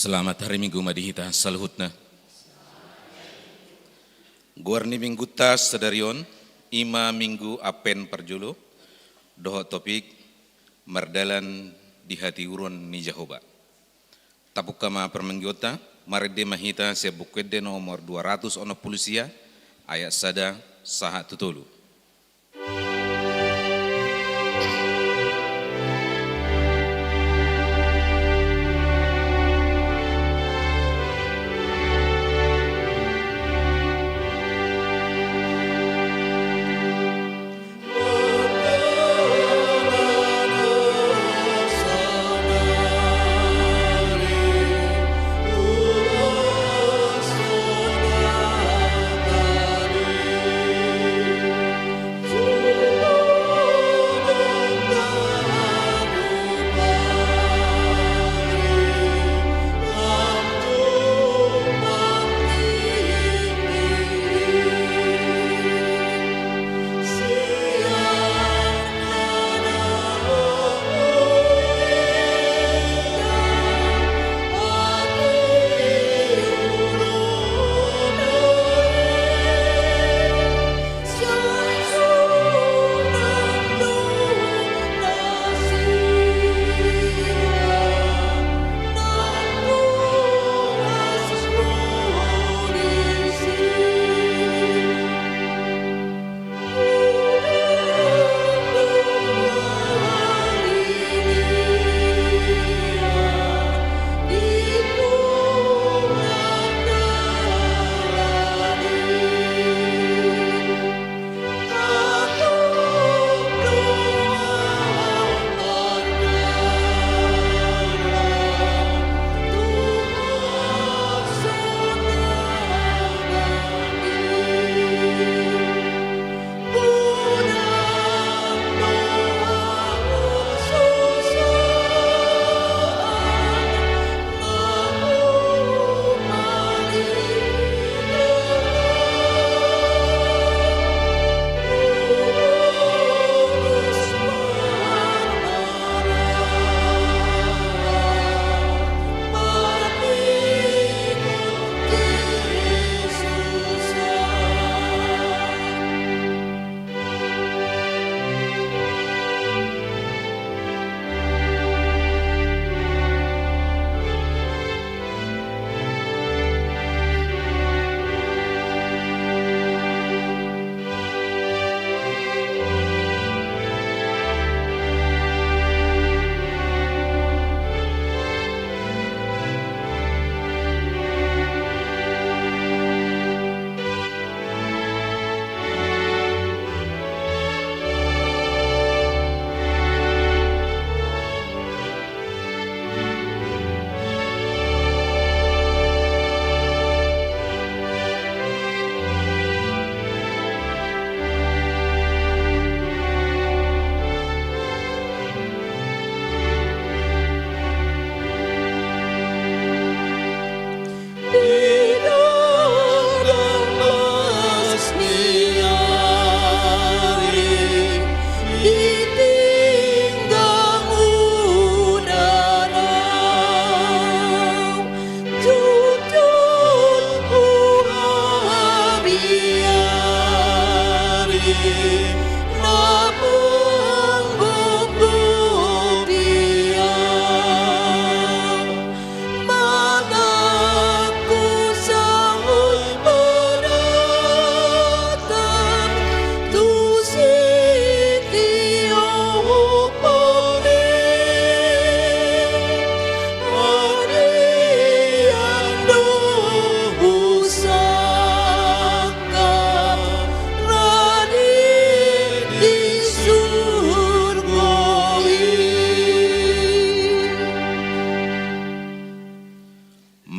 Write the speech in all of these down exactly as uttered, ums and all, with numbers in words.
Selamat hari Minggu ma di hita saluhutna. Goar ni minggunta sadari on, i ma Minggu Advent parjolo, dohot topik mardalan di hatiuron ni Jahowa. Tapungka ma parmingguonta, marende ma hita sian Buku Ende nomor dua ratus onom pulu sia, ayat sada sahat tu tolu.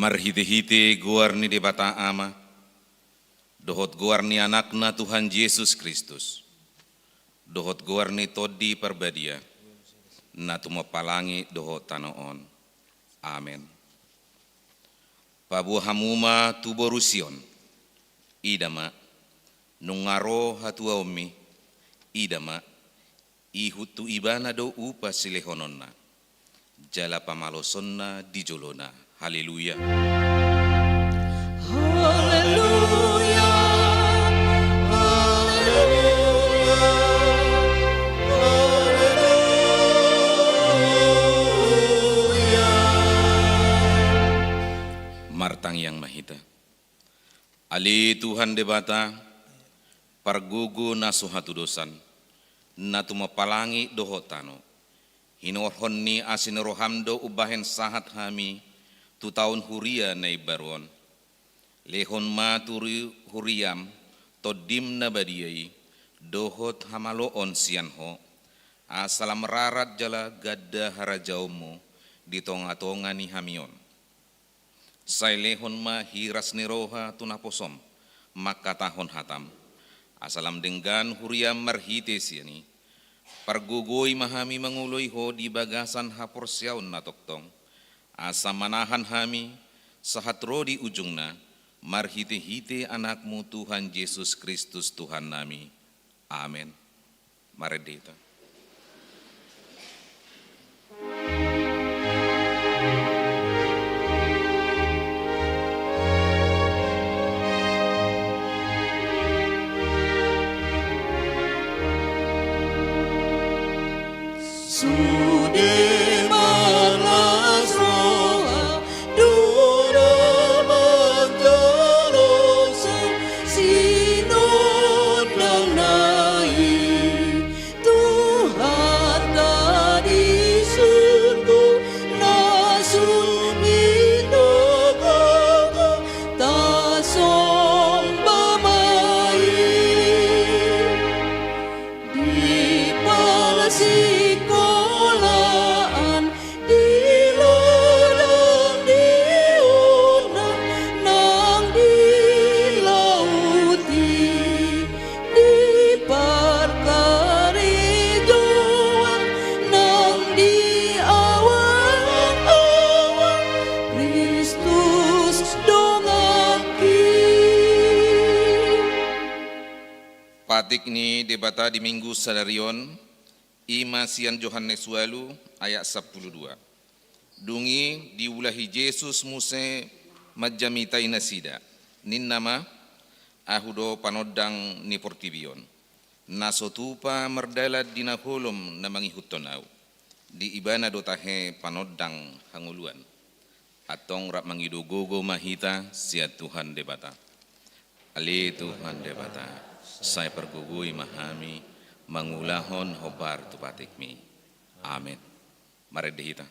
Marhitehite goar ni Debata Ama, dohot goar ni Anakna Tuhan Jesus Kristus, dohot goar ni Tondi Parbadia, na tumompa langit dohot tano on. Amen. Paboa hamu ma tu boru Sion. Ida ma, nunga ro hatuaonmi. Ida ma, ihut tu Ibana do upa silehononna jala pamalosonna di jolona. Haleluya. Haleluya. Haleluya. Haleluya. Martangiang ma hita. Ale Tuhan Debata, pargogo na so hatudosan, na tumompa langit dohot tano, hinorhon ni asi ni roham do umbahen sahat hami tu taon huria na imbaru on. Lehon ma tu ri-, huriam Tondim na badia i dohot hamaloon sian Ho, asa lam rarat jala ganda harajaonmu di tongatonga ni hami on. Sai lehon ma hiras ni roha tu naposom mangkatahon hatam, asa lam denggan huriam marhite sian i. Pargogoi ma hami mangoloi Ho di bagasan haporseaon na tongtong, asa manahan hami sahat ro di ujungna, marhitehite Anakmu Tuhan Jesus Kristus Tuhannami. Amen. Marende hita. Sude marlas roha, dona manjalo sinondangna i, Tuhanta di surgo na sun hinagogo, tasomba ma i. Di palasikolaan, di ladang, di onan, nang di laut i, di parkarejoan, nang di awang-awang, Kristus donganki. Patik ni Debata di Minggu sadari on, i ma sian Johannes ualu ayat sampulu dua. Dung i diulahi Jesus muse manjamitai nasida, ninna ma: Ahu do panondang ni portibi on. Na so tupa mardalan di na holom na mangihuthon Ahu, di ibana do tahe panondang hangoluan. Antong rap mangido gogo ma hita sian Tuhan Debata. Ale Tuhan Debata, sai pargogoi ma hami mangulahon hombar tu patikmi. Amen. Marende hita.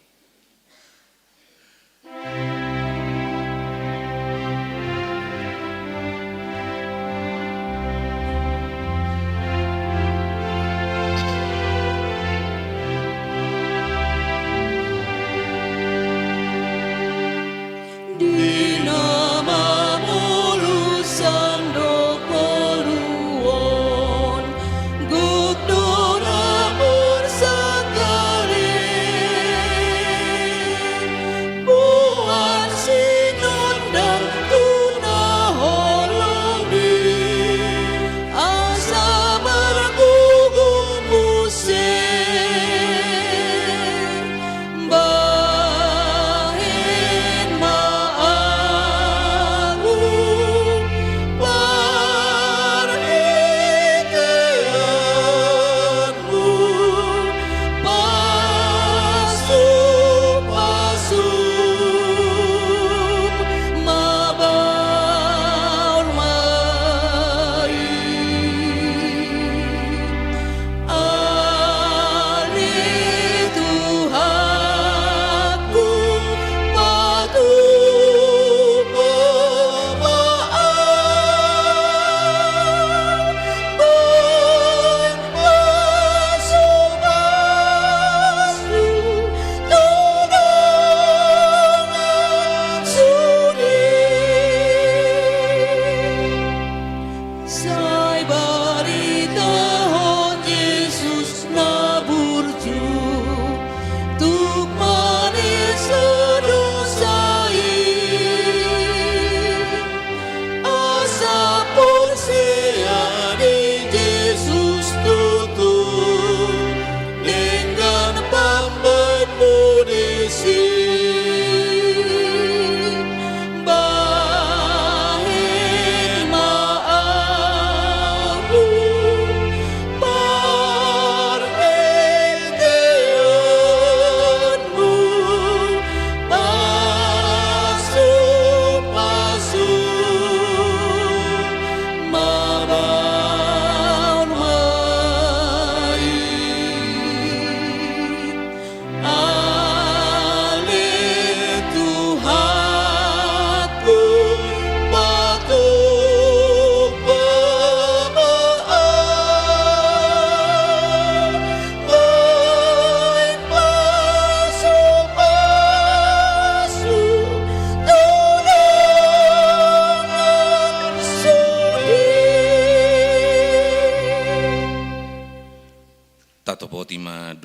Di na mamolus sandok ngolu on, gok do na marsangkali.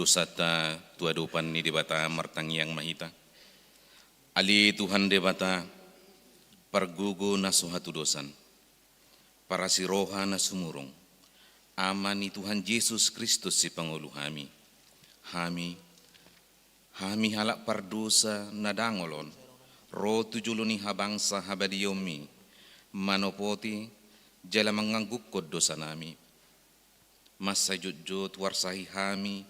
Sata tu adopan ni Debata martangiang ma hita. Ale Tuhan Debata, pargogo na so hatudosan, parasi roha na sumurung, Ama ni Tuhan Jesus Kristus sipangolu hami. Hami, hami halak pardosa na dangol on, ro tu jolo ni habangsa habadiaonmi, manopoti jala manganggungkon dosanami. Mansai jotjot huarsahi hami,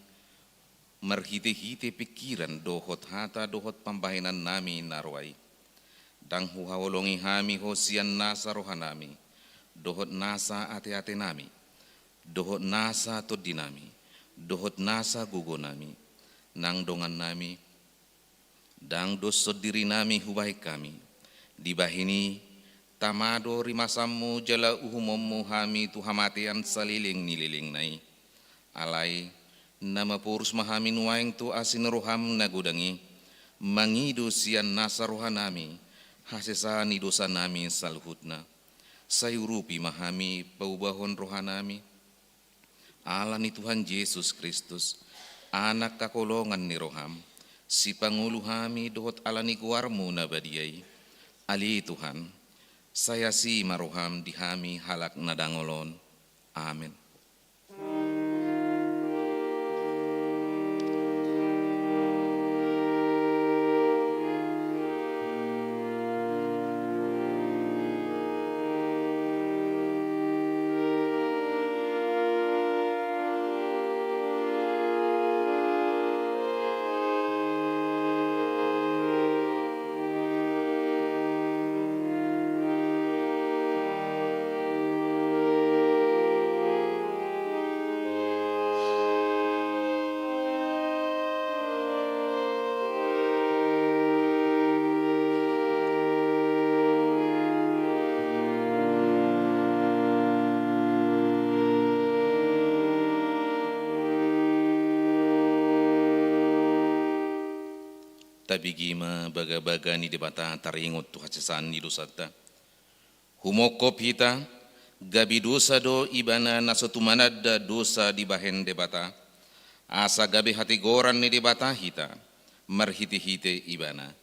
marhitehite pingkiran dohot hata dohot pambahenannami na roa i. Ndang huhaholongi hami Ho sian nasa rohanami, dohot nasa ateatenami, dohot nasa tondinami, dohot nasa gogonami, nang dongannami, ndang doshon dirinami hubahen hami. Dibahen i, tama do rimasanmu jala uhumonmu hami tu hamatean saleleng ni lelengna i. Alai, na maporus ma hami nuaeng tu asi ni roham na godang i, mangido sian nasa rohanami hasesaan ni dosanami saluhutna. Sai urupi ma hami paubahon rohanami, ala ni Tuhan Jesus Kristus, Anak haholongan ni roham, sipangolu hami dohot ala ni goarmu na badia i. Ale Tuhan, sai asi ma roham di hami halak na dangol on. Amen. Tabege ma bagabaga ni Debata taringot tu hasesaan ni dosanta. Humongkop hita, gabe dosa do ibana na so tumananda dosa dibahen Debata, asa gabe hatigoran ni Debata hita, marhitehite ibana.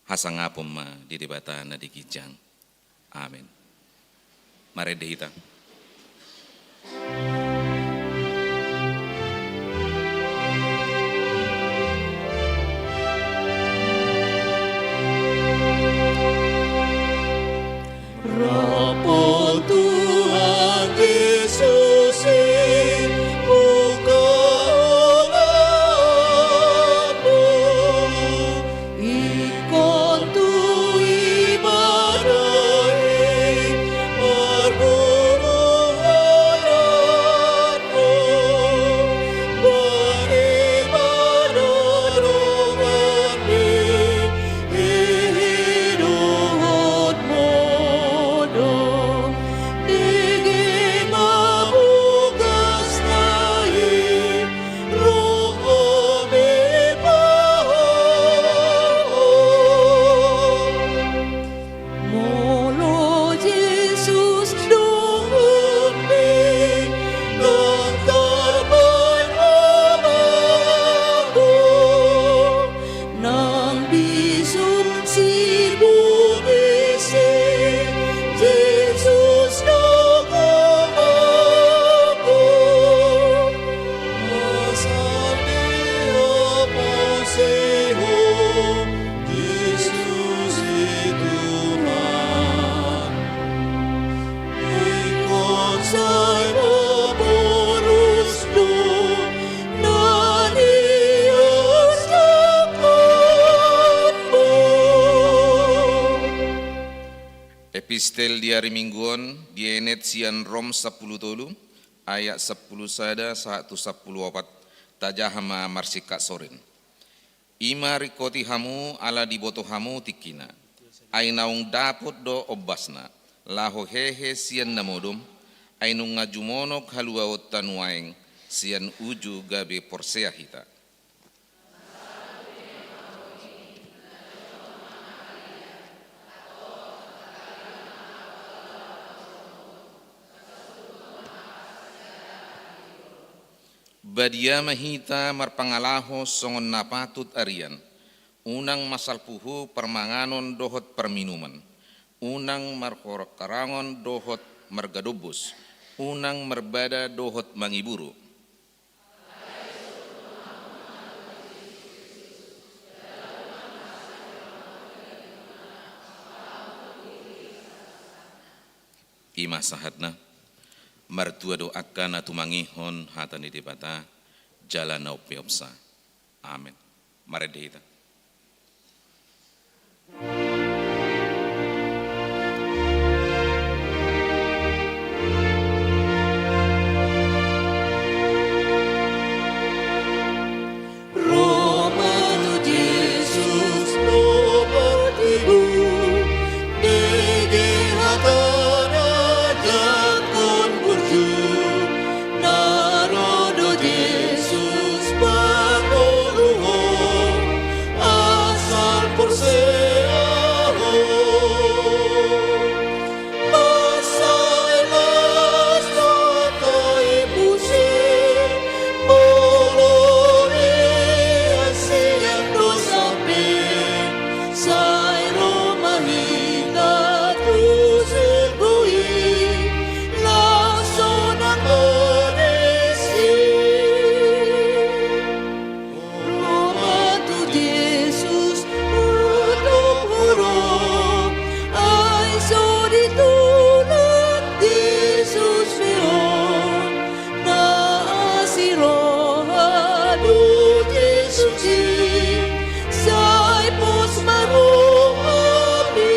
Hasangapon ma di Debata na di ginjang. Amen. Marende hita. Rap Ho Tuhan Jesus i, buka ulaonmu, ingkon tu ibana i marguru ulaonmu, ba ibana donganmi, hehe dohot modom, dege ma bogasna i, roha be pahohom. Molo Jesus donganmi, nang tarban rohangku, nang bisum sibubis i, Jesus donganku. Asa diapusi Ho, Jesus i Tuhan. Ingkon sai maporus do na niasahonmu. Epistel di ari Minggu on dienet sian Rom sampulu tolu, ayat sampulu sada sahat tu sampulu opat. Tajaha ma marsingkat sorin. I ma ringkoti hamu ala diboto hamu tingkina. Ai naung dapot do ombasna, laho hehe sian na modom, ai nunga jumonok haluaonta nuaeng, sian uju gabe porsea hita. Badia ma hita marpangalaho songon na patut arian, unang masalpu parmanganon dohot parminuman, unang marhoranghorangon dohot margadombos, unang marbada dohot mangiburu. I ma sahatna. Martua do angka na tumangihon hata ni Debata, jala na umpeopsa. Amen. Marende hita. Ro ma tu Jesus, ro ma tu ibu, dege hatana jangkon burju, na ro do Jesus pangoluhon, asal porsea ho. Ro ma tu Jesus, ro tu horo, ai so ditulak Jesus be on, na asi roha do Jesus i, sai pos ma rohami.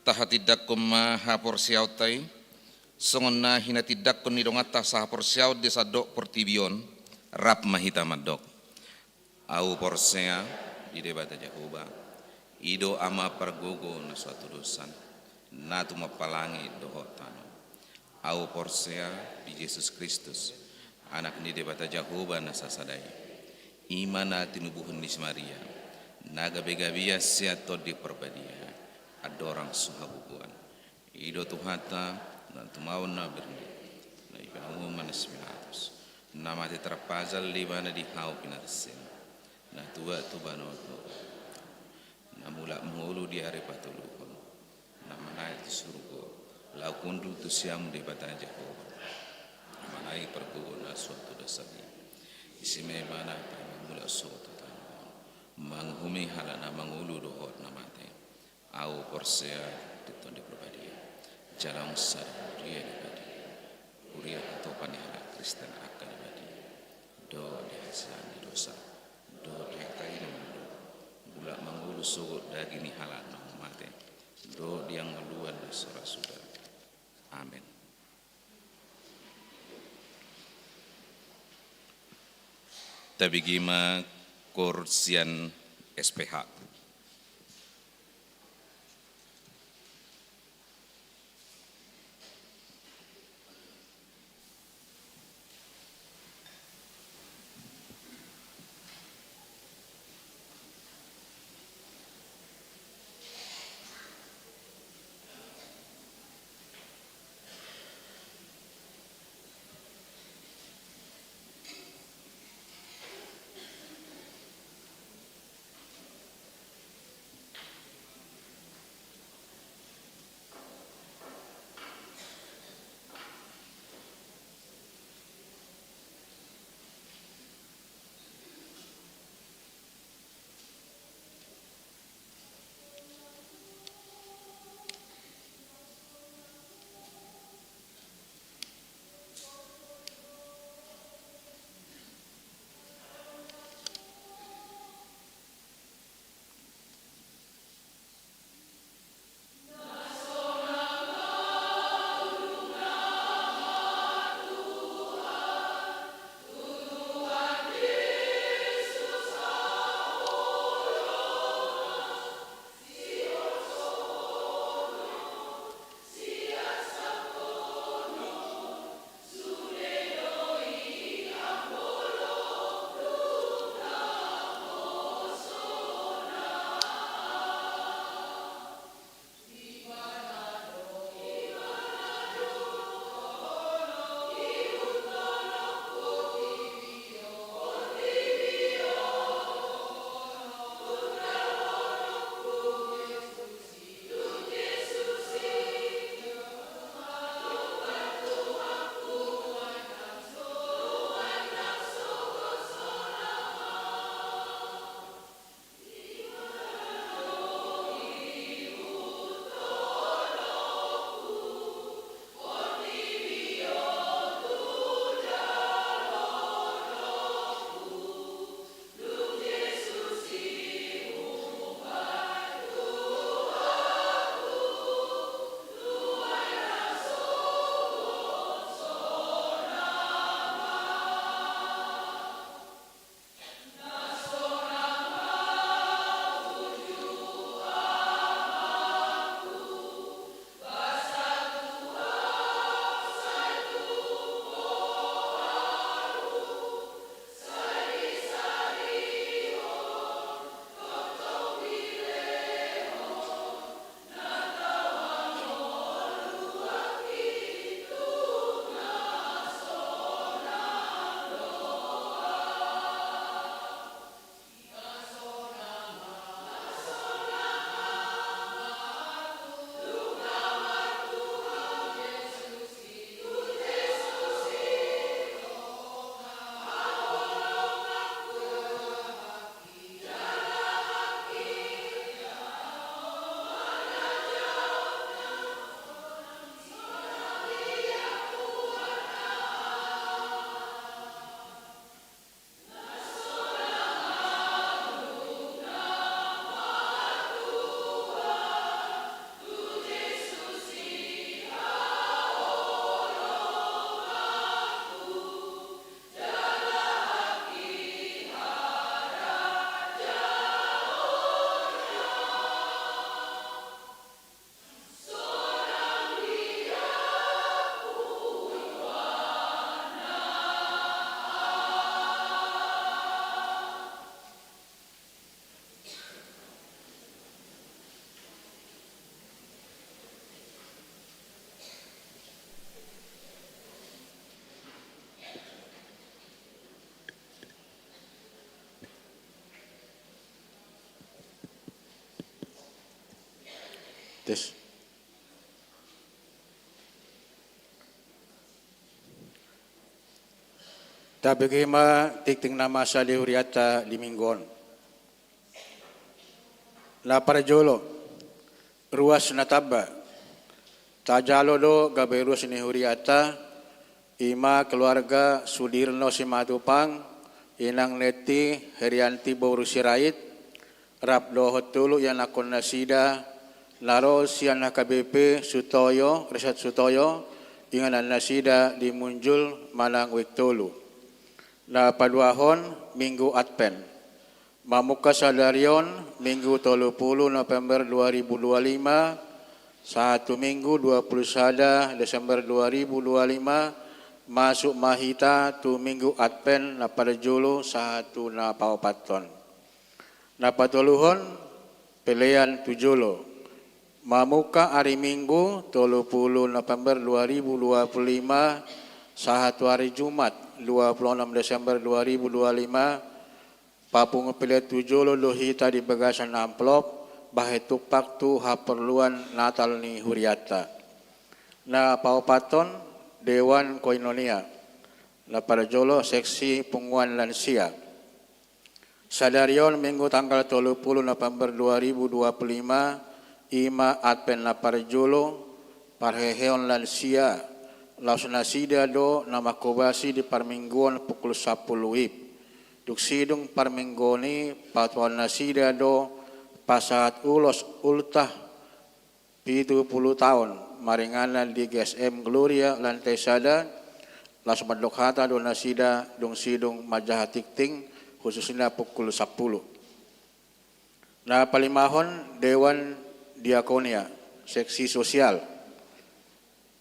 Tahatindangkon ma haporseaonta i, songon na hinatindangkon ni donganta sahaporseaon di sandok portibi on, rap ma hita mandok. Ahu porsea di Debata Jahowa, i do Ama pargogo na so hatudosan, na tumompa langit dohot tano. Ahu porsea di Jesus Kristus, Anak ni Debata Jahowa na sasada i. I ma na tinubuhon ni si Maria, na gabegabean sian Tondi Parbadia, andorang so habubuhan. I do Tuhanta, na tumaon na bernit, na ipanguhum na si Pilatus, na mate tarpajal ibana di hau pinarsen, na tuat tu banua toba, na mulak mangolu di ari patoluhon, na manaek tu surgo, laho hundul tu siamun Debata Jahowa, na mangalangka pargogo na so hatudosan i. Disi ma ibana paima mulak sogot tu tano on, manguhumi halak na mangolu dohot na mate. Ahu porsea di Tondi Parbadia, jala adong sada huria di badia, huria hatopan ni halak Kristen angka di badia, dohot di hasesaan ni dosa, dohot di hata i na mandok, mulak mangolu sogot daging ni halak na mate, dohot di hangoluan na so ra suda. Amen. Tabege ma koor sian S P H. Tes. Tabege ma tingting na masa di hurianta di minggu on. Na parjolo, ruas na tamba. Tajalo do gabe ruas ni hurianta, i ma keluarga Sudirno Simatupang, inang Neti Herianti boru Sirait, rap dohot tolu ianakkon nasida, na ro sian H K B P Sutoyo, Resort Sutoyo, inganan nasida di Munjul manang Wik Tolu. Na paduahon, Minggu Advent. Mamungka sadari on, Minggu tolu pulu November dua ribu dua lima, sahat tu Minggu dua pulu sada Desember dua ribu dua lima, masuk ma hita tu Minggu Advent na parjolo sahat tu na paopathon. Na patoluhon, pelean tu jolo. Mamungka ari Minggu tolu pulu November dua ribu dua pulu lima, sahat tu ari Jumat dua pulu onom Desember dua ribu dua lima, papungu pelean tu jolo do hita di bagasan amplop, bahen tumpak tu haporluan Natal ni hurianta. Na paopathon, Dewan Koinonia. Na parjolo, seksi punguan lansia. Sadari on Minggu tanggal tolu pulu November dua ribu dua pulu lima, i ma Advent na parjolo, parheheon lansia, laos nasida do na manghobasi di parmingguon pukul sampulu wib. Dung sidung parmingguon i patupaon nasida do pasahat ulos ultah pitu pulu taon, maringanan di G S M Gloria lantai sada, laos mandok hata do nasida dung sidung manjaha tingting, khususna pukul sampulu. Na palimahon, Dewan Diakonia, seksi sosial.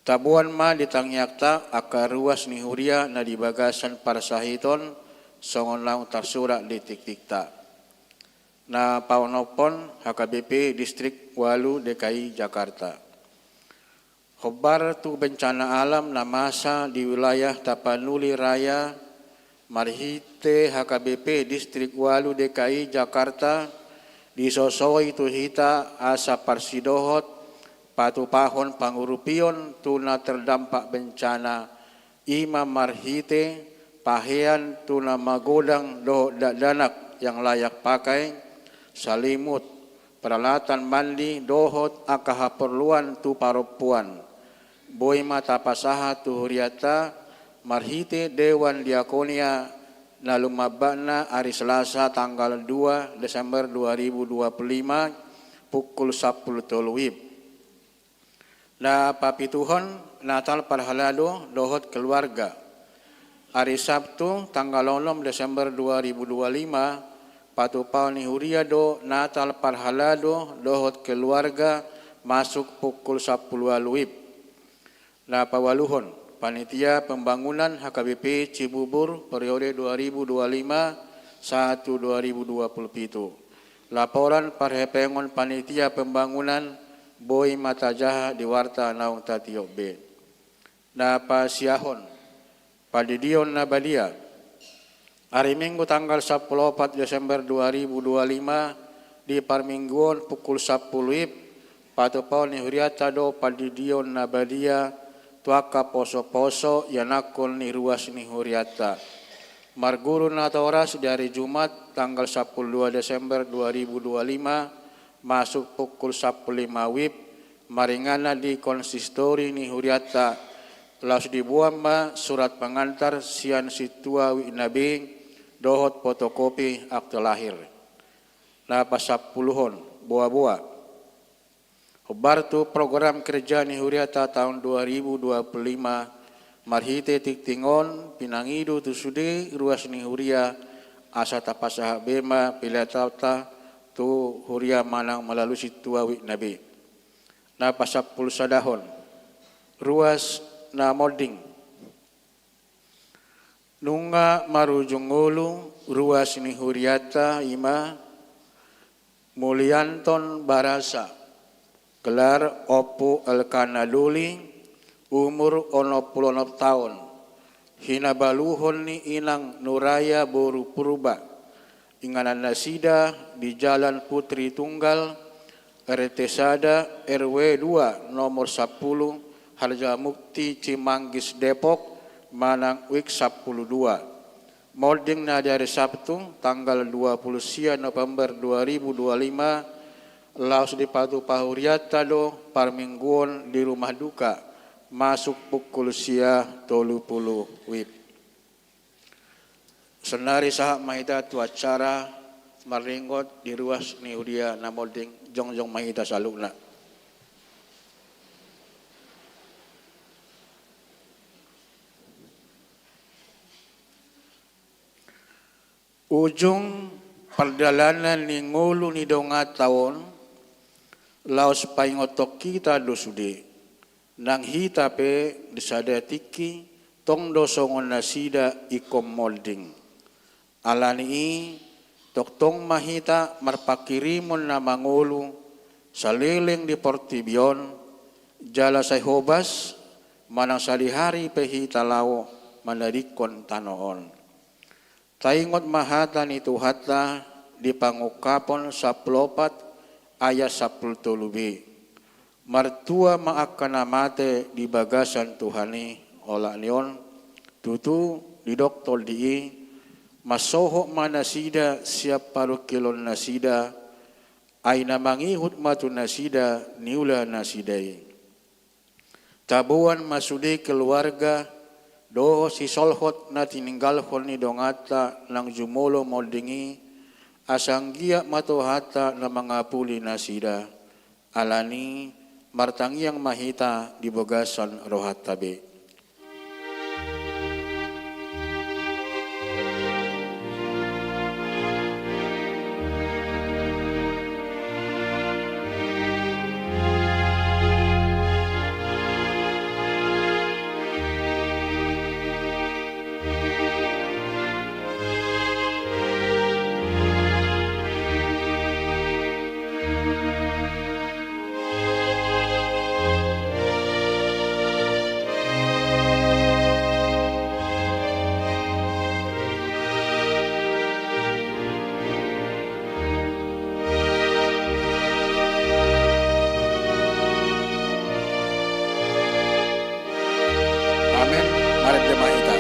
Taboan ma di tangiangta angka ruas ni huria na di bagasan parsahiton, songon naung tarsurat di tingtingta. Na paonomhon, H K B P Distrik ualu D K I Jakarta. Hombar tu bencana alam na masa di wilayah Tapanuli Raya, marhite H K B P Distrik ualu D K I Jakarta, disosoi tu hita asa parsidohot patupahon pangurupion tu na terdampak bencana, i ma marhite pahean tu na magodang dohot dakdanak yang layak pakai, salimut, peralatan mandi dohot angka haporluan tu parompuan. Boi ma tapasahat tu hurianta marhite Dewan Diakonia na lumambakna ari Selasa tanggal dua Desember dua ribu dua puluh lima pukul sampulu tolu wib. Na papituhon, Natal parhalado dohot keluarga. Ari Sabtu tanggal onom Desember dua ribu dua lima, patupaon ni huria do Natal parhalado dohot keluarga masuk pukul sampulu ualu wib. Na paualuhon, Panitia Pembangunan H K B P Cibubur periode dua ribu dua lima sahat tu dua ribu dua puluh pitu. Laporan parhepengon Panitia Pembangunan boi ma tajaha di warta naung tatiop be. Na pasiahon, Pandidion na badia. Ari Minggu tanggal sampulu opat Desember dua ribu dua lima, di parmingguon pukul sampulu wib, patupaon ni hurianta do pandidion na badia tu angka poso-poso ianakkon ni ruas ni hurianta. Marguru natoras di ari Jumat tanggal sampulu dua Desember dua ribu dua lima, masuk pukul sampulu lima wib, maringanan di konsistori ni hurianta, laos diboan ma surat pengantar sian sintua wikna be dohot fotokopi akte lahir. Na pasampuluhon, boa-boa. Hombar tu program kerja ni hurianta taon dua ribu dua puluh lima, marhite tingting on pinangido tu sude ruas ni huria, asa tapasahat be ma peleanta tu huria manang melalui sintua wikna be. Na pasampulu sadahon, ruas na monding. Nunga marujung ngolu ruas ni hurianta, i ma Mulianton Barasa, gelar Ompu Elkana Doli, umur onom pulu onom taon, hinabaluhon ni inang Nuraya boru Purba, inganan nasida di Jalan Putri Tunggal, R T sada, R W dua, nomor sampulu, Harjamukti, Cimanggis, Depok, manang week sampulu dua. Monding na di ari Sabtu, tanggal dua pulu sia November dua ribu dua lima, laos dipatupa hurianta do parmingguon di rumah duka, masuk pukul sia tolu pulu WIB. Saonari sahat ma hita tu acara marningot di ruas ni huria na monding, jongjong ma hita saluhutna. Ujung pardalanan ni ngolu ni donganta on, laos paingothon hita do sude. Nang hita pe di sada tingki, tong do songon nasida ingkon monding. Ala ni i, tongtong ma hita marpanghirimon na mangolu, saleleng di portibi on, jala sai hobas, manang sadihari pe hita laho manadingkon tano on. Taingot ma hata ni Tuhanta di Pangungkapon sampulu opat ayat sampulu tolu B. Martua ma angka na mate di bagasan Tuhan i, olat ni on, tutu, didok Tondi i, mansohot ma nasida sian parungkilon nasida, ai na mangihut ma tu nasida niula nasida i. Taboan ma sude keluarga dohot sisolhot na tininggalhon ni donganta nang jumolo monding i, asa anggiat ma Tuhanta na mangapuli nasida. Ala ni i martangiang ma hita di bagasan rohanta be. Amen. Marende ma hita.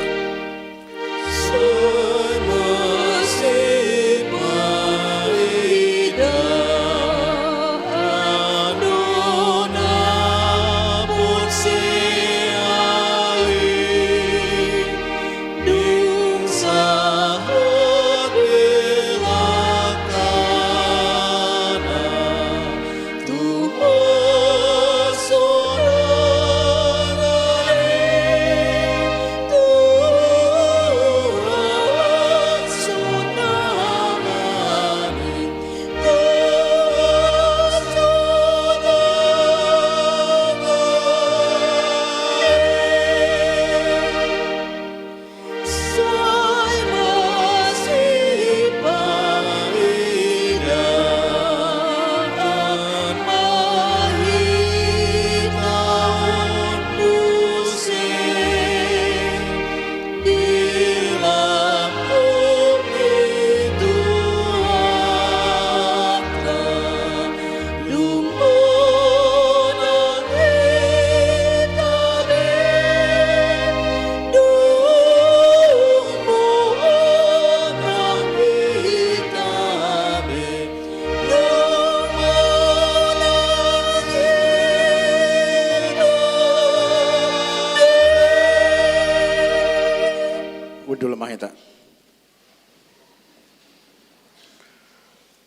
Hundul ma hita.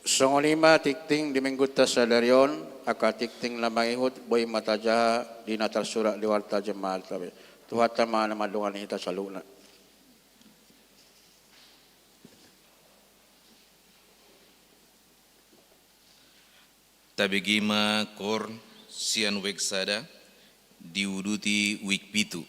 Songon i ma tingting di minggunta sadari on, angka tingting na mangihut boi ma tajaha di na tarsurat di warta Jematan be. Tuhanta ma na mandongani hita saluhutna. Tabege ma koor sian week sada diuduti week pitu.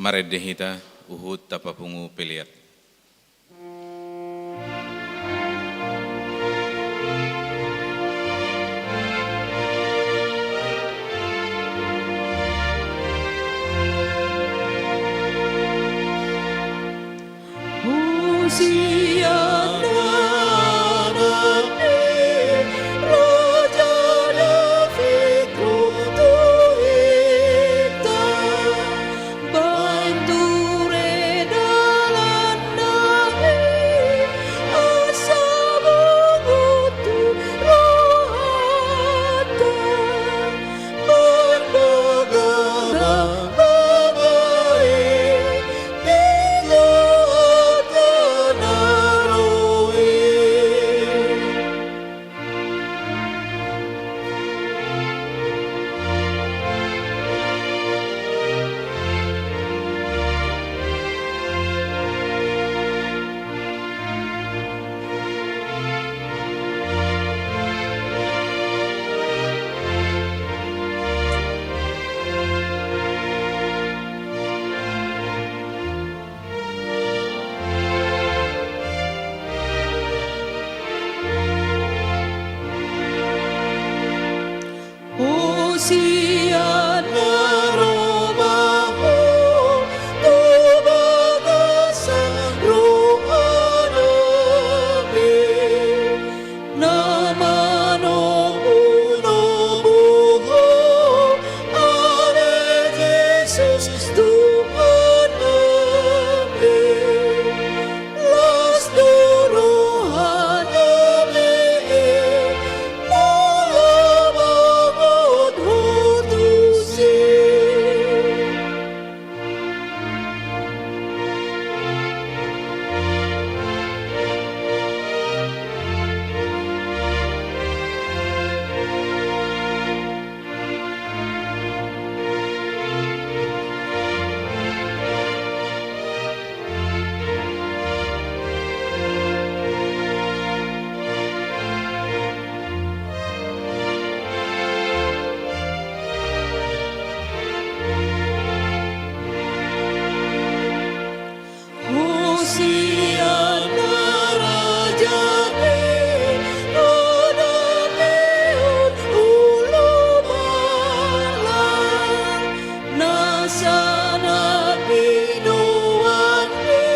Marende hita, huhut tapapungu pelean. Hosianna, Anak ni Raja David, ro tu hita. Baen ture dalanna i, asa bongot tu rohanta. Mandagabang babaen, di Tuhanta na ro i. Hosianna, ro ma ho tu bagasan rohanami. Na manomu nomu ho, ale Jesus Tuhannami. Las do rohanami i, molo bongot ho tusi. Hosianna, Raja ni Raja, lehon uluan las. Nasa na binoan ni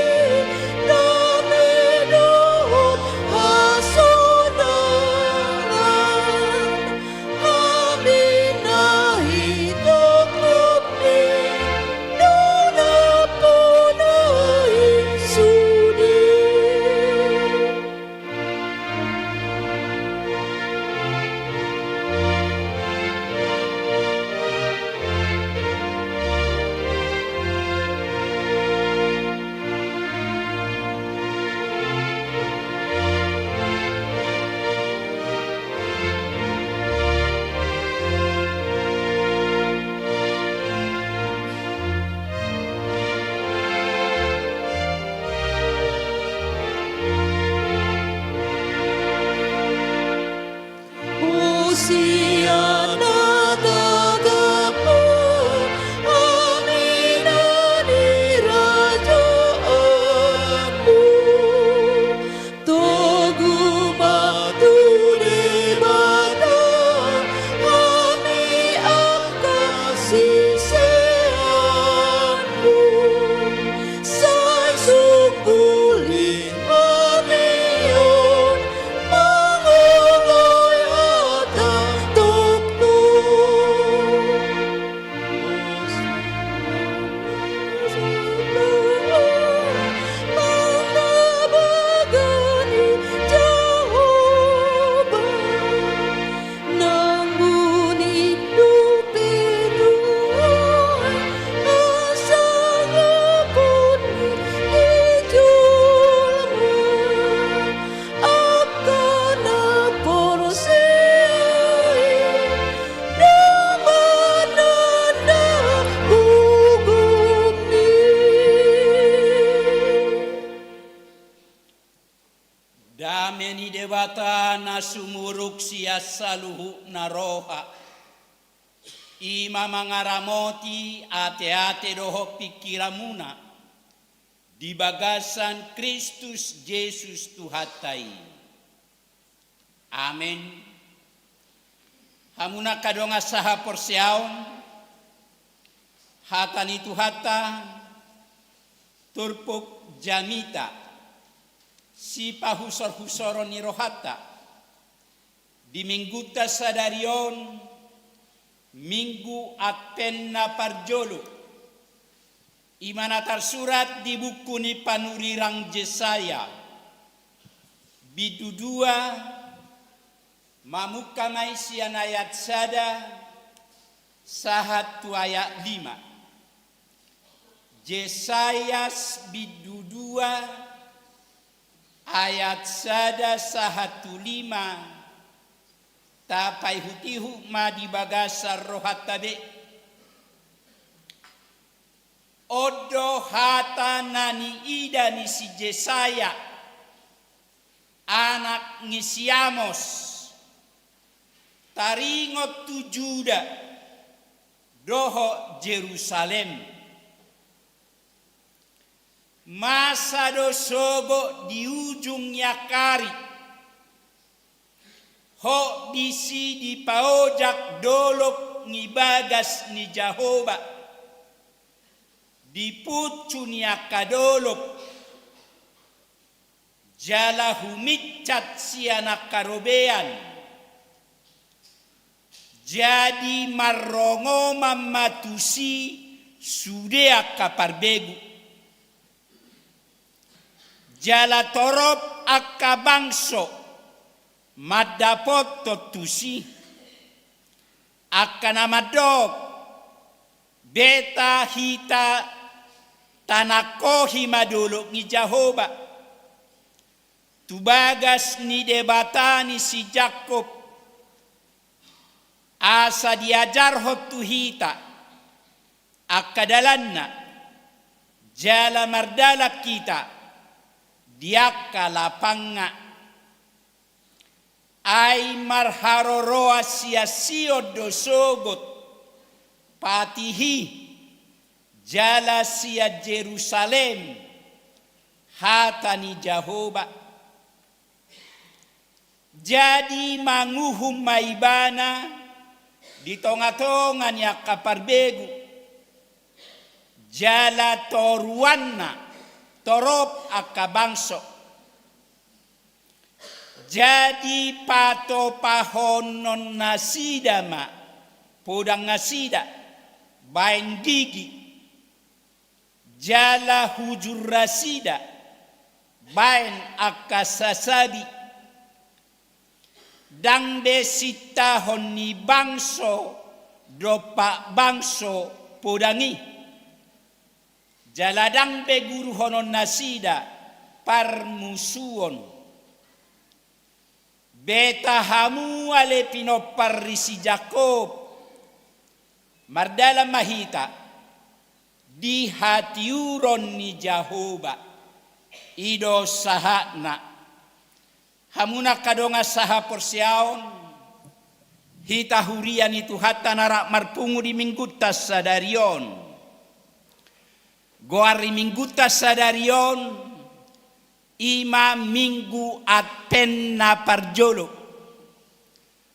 dame dohot hasonangan. Hami na hitongtong ni do nampuna i sude. Hosianna, tagak ma haminaan ni rajaanmu. Togu ma tu Debata hami angka siseanmu. Sai sungkul di hami on mangoloi hata tongtong. Angka na porsea i do mananda ugum ni. Dame ni Debata na sumurung sian saluhutna roha. I ma mangaramoti ateate dohot pingkiranmuna di bagasan Kristus Jesus Tuhanta i. Amen. Hamu angka dongan sahaporseaon, hata ni Tuhanta turpuk jamita, sipahusorhusoron ni rohanta di Minggunta sadari on, Minggu Advent na parjolo, i ma na tarsurat di buku ni panurirang Jesaya, bindu dua, mamungka ma i sian ayat sada sahat tu ayat lima. Jesaya bindu dua, ayat sada sahat tu lima, tapaihutihut ma di bagasan rohanta be. On do hata na niida ni si Jesaya, anak ni si Amos, taringot tu Juda dohot Jerusalem. Masa do sogot di ujung ni angka ari, hot disi dipaojak dolok ni bagas ni Jahowa, di puncu ni angka dolok, jala huminsat sian angka robean. Jadi marrongoman ma tusi sude angka parbegu, jala torop angka bangso mandapothon tusi. Angka na mandok, beta hita tanangkohi ma dolok ni Jahowa, tu bagas ni Debata ni si Jakkob, asa diajarhon tu hita angka dalanna, jala mardalan hita di angka lapangna. Ai marharoroan sian Sion do sogot patih i, jala sian Jerusalem hata ni Jahowa. Jadi manguhum ma Ibana di tongatonga ni angka parbegu, jala toruanna torop angka bangso. Jadi patopahonon nasida ma podang nasida baen gigi, jala hujur nasida baen angka sasabi. Ndang be sintahon ni bangso dompak bangso podang i, jala ndang be guruhonon nasida parmusuon. Beta hamu ale pinompar ni si Jakkob, mardalan ma hita di hatiuron ni Jahowa. I do sahatna. Hamu angka dongan sahaporseaon, hita huria ni Tuhanta na rap marpungu di Minggunta sadari on. Goar ni Minggunta sadari on, i ma Minggu Advent na parjolo.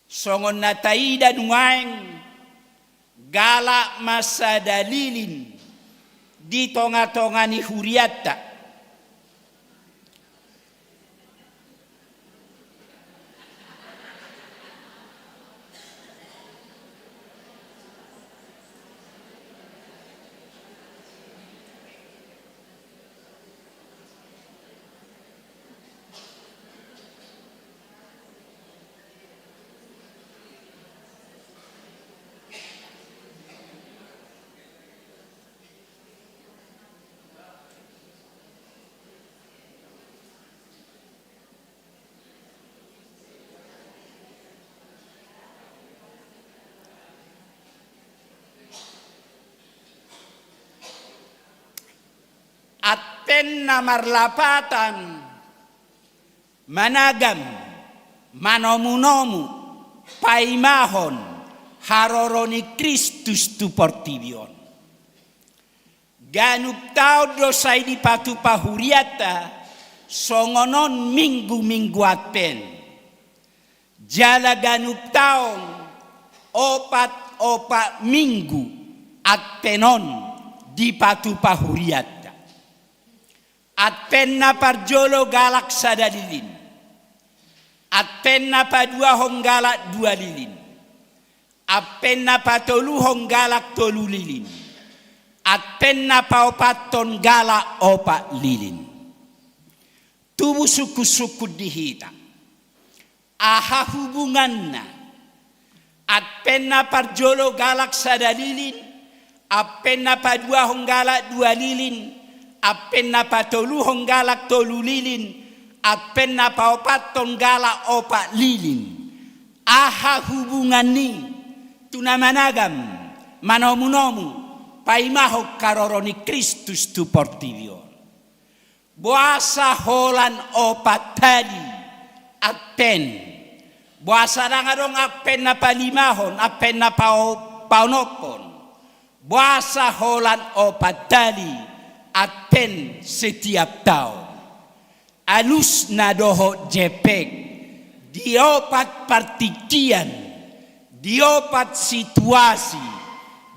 Songon na taida nuaeng, galak ma sada lilin di tongatonga ni hurianta. Advent na marlapatan, managam, manomunomu, paimahon, Haroro ni Kristus tu portibi on. Ganup taon do sai dipatupa hurianta songon on minggu-minggu Advent. Jala ganup taon opat-opat minggu Advent on dipatupa hurianta. Advent na parjolo galak sada lilin. Advent na paduahon galak dua lilin. Advent na patoluhon galak tolu lilin. Advent na paopathon galak opat lilin. Tubu sungkun-sungkun di hita. Aha hubunganna? Advent na parjolo galak sada lilin, Advent na paduahon galak dua lilin, Advent na patoluhon galak tolu lilin, Advent na paopathon galak opat lilin. Aha hubungan ni? Tu na managam, manomu-nomu, paimahon haroro ni Kristus tu portibi on. Boasa holan opat hali Advent? Boasa ndang adong Advent na palimahon, Advent na pao-, paonomhon? Boasa holan opat hali Advent setiap taon? Alusna dohot jempek, di opat partingkian, di opat situasi,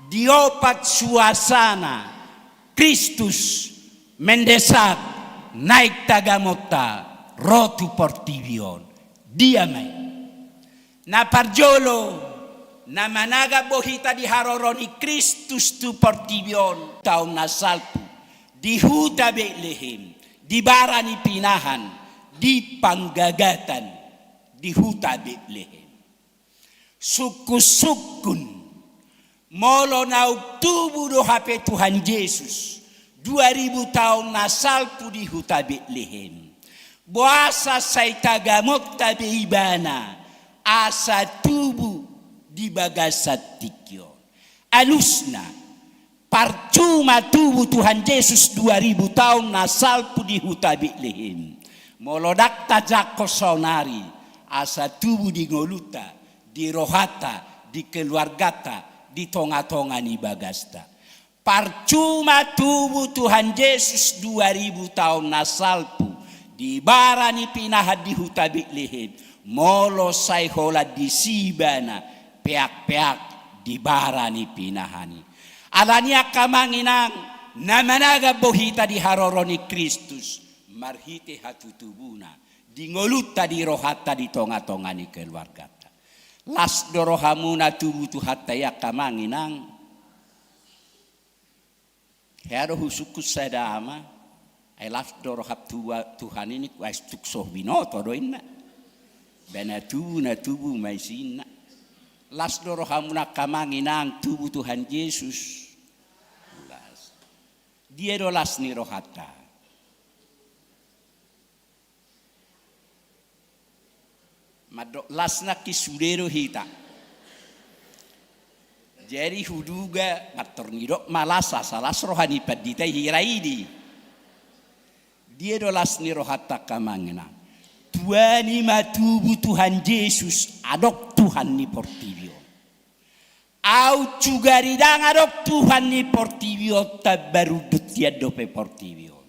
di opat suasana, Kristus mendesak naeng tagamonta ro tu portibi on. Dia ma i? Na parjolo, na managam do hita di haroro ni Kristus tu portibi on taon na salpu, di huta Betlehem, di bara ni pinahan, di panggagatan, di huta Betlehem. Sungkun-sungkun, molo naung tubu do hape Tuhan Jesus dua ribu taon na salpu di huta Betlehem, boasa sai tagamonta be ibana asa tubu di bagasan tingki on? Alusna, parcuma tubu Tuhan Jesus dua ribu taon na salpu di huta Betlehem, molo ndang tajangkon saonari asa tubu di ngolunta, di rohanta, di keluarganta, di tonga-tonga ni bagasta. Parcuma tubu Tuhan Jesus dua ribu taon na salpu di bara ni pinahan di huta Betlehem, molo sai holan disi ibana peak-peak di bara ni pinahan i. Alani i angka amang inang, na managam do hita di haroro ni Kristus marhite hatutubuna di ngolunta, di rohanta, di tonga-tonga ni keluarganta. Las do rohamuna tubu Tuhanta i angka amang inang? Hea do husungkun sada ama, ai las do roham tubu Tuhan i ningku, ai tung so binoto do inna. Ba na tubu, na tubu ma i si inna. Las do rohamuna angka amang inang tubu Tuhan Jesus? Las. Dia do las ni rohanta? Mandok las nangkin sude do hita. Jadi huduga, mantor nidok ma las, asa las roha ni pandita i hira i di. Dia do las ni rohanta angka amang inang? Tuani ma tubu Tuhan Jesus, adong Tuhan ni portibi on. Aut sugari ndang adong Tuhan ni portibi on, tamba rundut hian dope portibi on.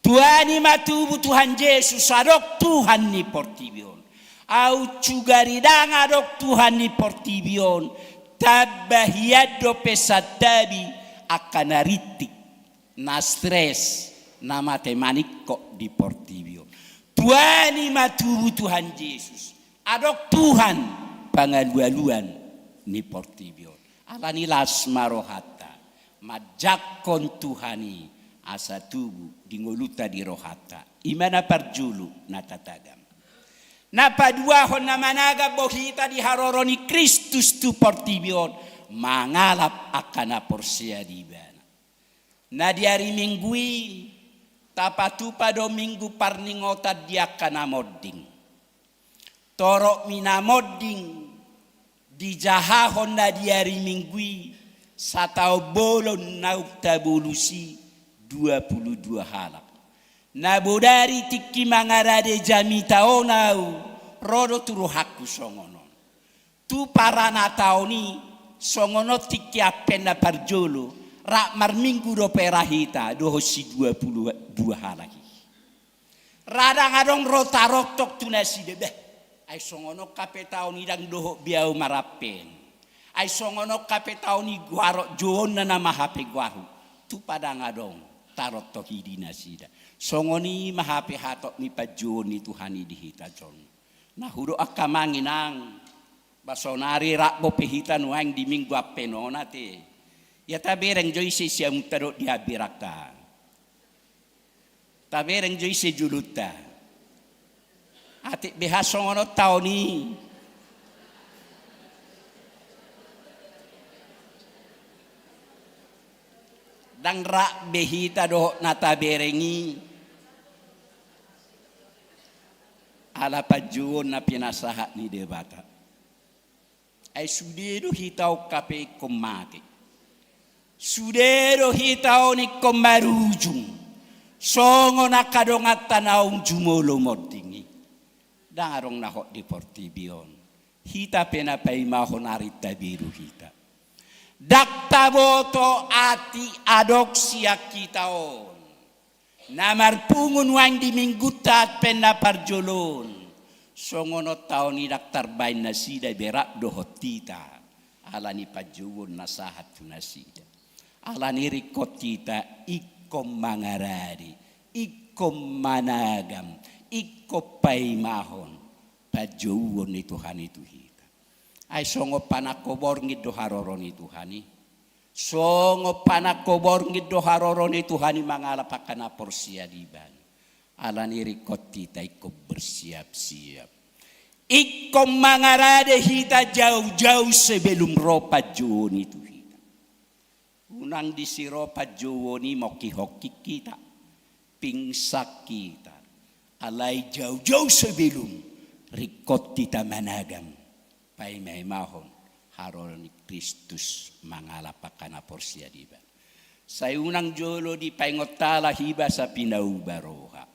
Tuani ma tubu Tuhan Jesus, adong Tuhan ni portibi on. Aut sugari ndang adong Tuhan ni portibi on, tamba hian dope santabi angka na rintik, na stres, na mate maningkok di portibi on. Tuani ma tubu Tuhan Jesus, adong Tuhan pangalualuan ni portibi on. Alani las ma rohanta manjangkon Tuhan i asa tubu di ngolunta, di rohanta. I ma na parjolo na tatagam. Na paduahon, na managam do hita di haroro ni Kristus tu portibi on, mangalap angka na porsea di ibana. Na di ari Minggu i, tapatupa do Minggu Parningotan di angka na monding. Torop ni na monding dijahahon na di ari Minggu i, sataon bolon naung tabolus i, dua pulu dua halak. Na bodari tingki mangarade jamita on ahu, ro do tu rohangku songon on. Tu paranataon i, songon on tingki Advent na parjolo, rap marminggu dope ra hita dohot si dua pulu dua halak i. Ra ndang adong ro tarontok tu nasida, bah, ai songon on hape taon i ndang dohot be ahu mar-Advent. Ai songon on hape taon i goarhon jouonna nama hape goarhu. Tupa ndang adong tarontok i di nasida. Songon i ma hape hatop ni panjouon ni Tuhan i di hita jolma. Na hudok angka amang inang, ba saonari rap dope hita nuaeng di Minggu Advent on ate. Ia tabereng jo ise siamunta dohot di hambirangta. Tabereng jo ise jolonta. Atik beha songon on taon i. Ndang rap be hita dohot na tabereng i. Ala panjouon na pinasahat ni Debata. Ai sude do hita on hape ingkon mate. Sude do hita on ingkon marujung. Songon angka donganta naung jumolo monding i. Ndang adong na hot di portibi on. Hita pe na paimahon ari taberu hita. Ndang taboto atik adong sian hita on. Na marpungu nuaeng di Minggunta Advent na parjolo on. Songon on taon i ndang tarbaen nasida be rap dohot hita. Ala ni panjouon na sahat tu nasida. Ala ni i ringkot hita ingkon mangarade, ingkon managam, ingkon paimahon panjouon ni Tuhan i tu hita. Ai songon panangko borngin do haroro ni Tuhan i. Songon panangko borngin do haroro ni Tuhan i mangalap angka na porsea di Ibana. Ala ni i ringkot hita ingkon bersiap-siap. Ingkon mangarade hita jau-jau sebelum ro panjouon i tu hita. Unang disi ro panjouon i mongkihongkih hita, pingsan hita. Alai jau-jau sebelum ringkot hita managam, paimaimahon haroro ni Kristus mangalap angka na porsea di Ibana. Sai unang jolo dipaingot halak iba asa pinauba roha.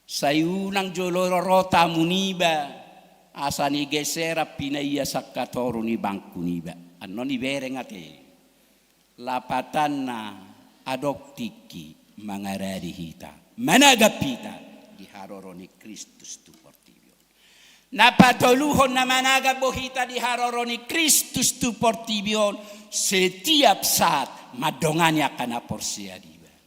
Sai unang jolo ro tamu niba asa nigeseran pinaia sangkatoru ni bangku niba. Annon ibereng ate. Lapatanna adong tingki mangarade hita, managam hita di haroro ni Kristus tu portibi on. Na patoluhon na managam do hita di haroro ni Kristus tu portibi on, setiap saat mandongani angka na porsea di Ibana.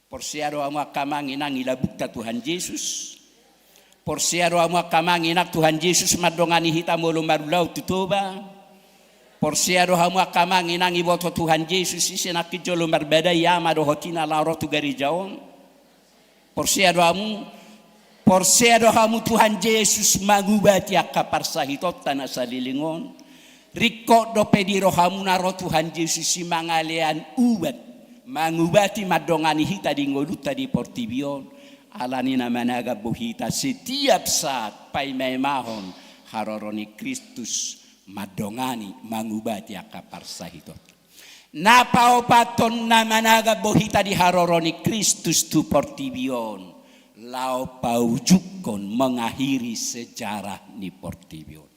Porsea do hamu angka amang inang i labukta Tuhan Jesus? Porsea do hamu angka amang inang Tuhan Jesus mandongani hita molo marulaon tu Toba? Porsea do hamu angka amang inang iboto Tuhan Jesus ise nangkin jolo marbadai ama dohot ina laho ro tu gareja on? Porsea do hamu? Porsea do hamu Tuhan Jesus mangubati angka parsahitonta na saleleng on? Ringkot dope di rohamuna ro Tuhan Jesus i mangalean ubat, mangubati, mandongani hita di ngolunta di portibi on? Ala ni i na managam do hita setiap saat paimaimahon haroro ni Kristus mandongani, mangubati angka parsahiton. Na paopathon na managam do hita di haroro ni Kristus tu portibi on, laho paujunghon, mengakhiri sejarah ni portibi on.